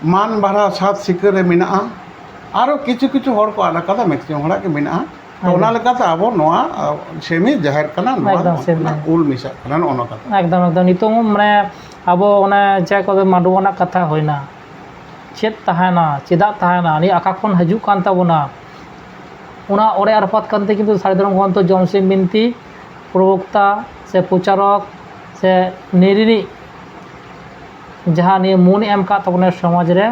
ᱢᱟᱱ ᱵᱟᱦᱨᱟ ᱥᱟᱛ ᱥᱤᱠᱟᱹᱨ ᱨᱮ ᱢᱮᱱᱟᱜᱼᱟ, ᱟᱨᱚ ᱠᱤᱪᱷᱩ ᱠᱤᱪᱷᱩ ᱦᱚᱲ ᱠᱚ ᱟᱫ ᱟᱠᱟᱫᱟ, ᱢᱮᱠᱥᱤᱢᱟᱢ ᱦᱚᱲᱟᱜ ᱜᱮ ᱢᱮᱱᱟᱜᱼᱟ᱾ ᱛᱚ, ᱚᱱᱟ ᱮᱠᱫᱚᱢ᱾ ᱞᱮᱠᱟᱛᱮ ᱟᱵᱚ ᱱᱚᱣᱟ, ᱟ, ᱥᱮᱢᱤ ᱡᱟᱦᱮᱨ ᱠᱟᱱᱟ, ᱱᱚᱣᱟ ᱮᱠᱫᱚᱢ, ᱱᱚᱣᱟ ᱥᱮᱢᱤ᱾ ᱩᱞ ᱢᱮᱥᱟᱜ ᱠᱟᱱᱟ, ᱱᱚᱜᱼᱚ ᱱᱚᱝᱠᱟ ᱠᱟᱱᱟ᱾ ᱮᱠᱫᱚᱢ, ᱮᱠᱫᱚᱢ᱾ ᱱᱤᱛᱚᱝ ᱢᱟᱱᱮ ᱟᱵᱚ ᱚᱱᱮ ᱡᱟᱦᱟᱸ ᱠᱚᱫᱚ ᱢᱟᱰᱣᱟ ᱨᱮᱱᱟᱜ ᱠᱟᱛᱷᱟ ᱦᱩᱭᱱᱟ, ᱪᱮᱫ ᱛᱟᱦᱮᱱᱟ, ᱪᱮᱫᱟᱜ ᱛᱟᱦᱮᱱᱟ, ᱱᱤᱭᱟᱹ ᱟᱠᱟ ᱠᱷᱚᱱ ᱦᱤᱡᱩᱜ ᱠᱟᱱ ᱛᱟᱵᱚᱱᱟ, ᱚᱱᱟ ᱚᱨᱮ ᱟᱨᱯᱟᱛ ᱠᱟᱱᱛᱮ ᱠᱤᱱᱛᱩ ᱥᱟᱹᱨᱤ ᱫᱷᱚᱨᱚᱢ ᱜᱨᱚᱱᱛᱷᱚ ᱡᱚᱢᱥᱤᱢ ᱵᱤᱱᱛᱤ ᱯᱨᱚᱵᱚᱠᱛᱟ ᱥᱮ ᱯᱨᱚᱪᱟᱨᱚᱠ ᱥᱮ ᱱᱤᱨᱤᱱᱤᱡ ᱡᱟᱦᱟᱸ ᱱᱤᱭᱟᱹ ᱢᱚᱱᱮ ᱮᱢ ᱟᱠᱟᱫ ᱛᱟᱵᱚᱱᱟ ᱥᱚᱢᱟᱡᱽ ᱨᱮ,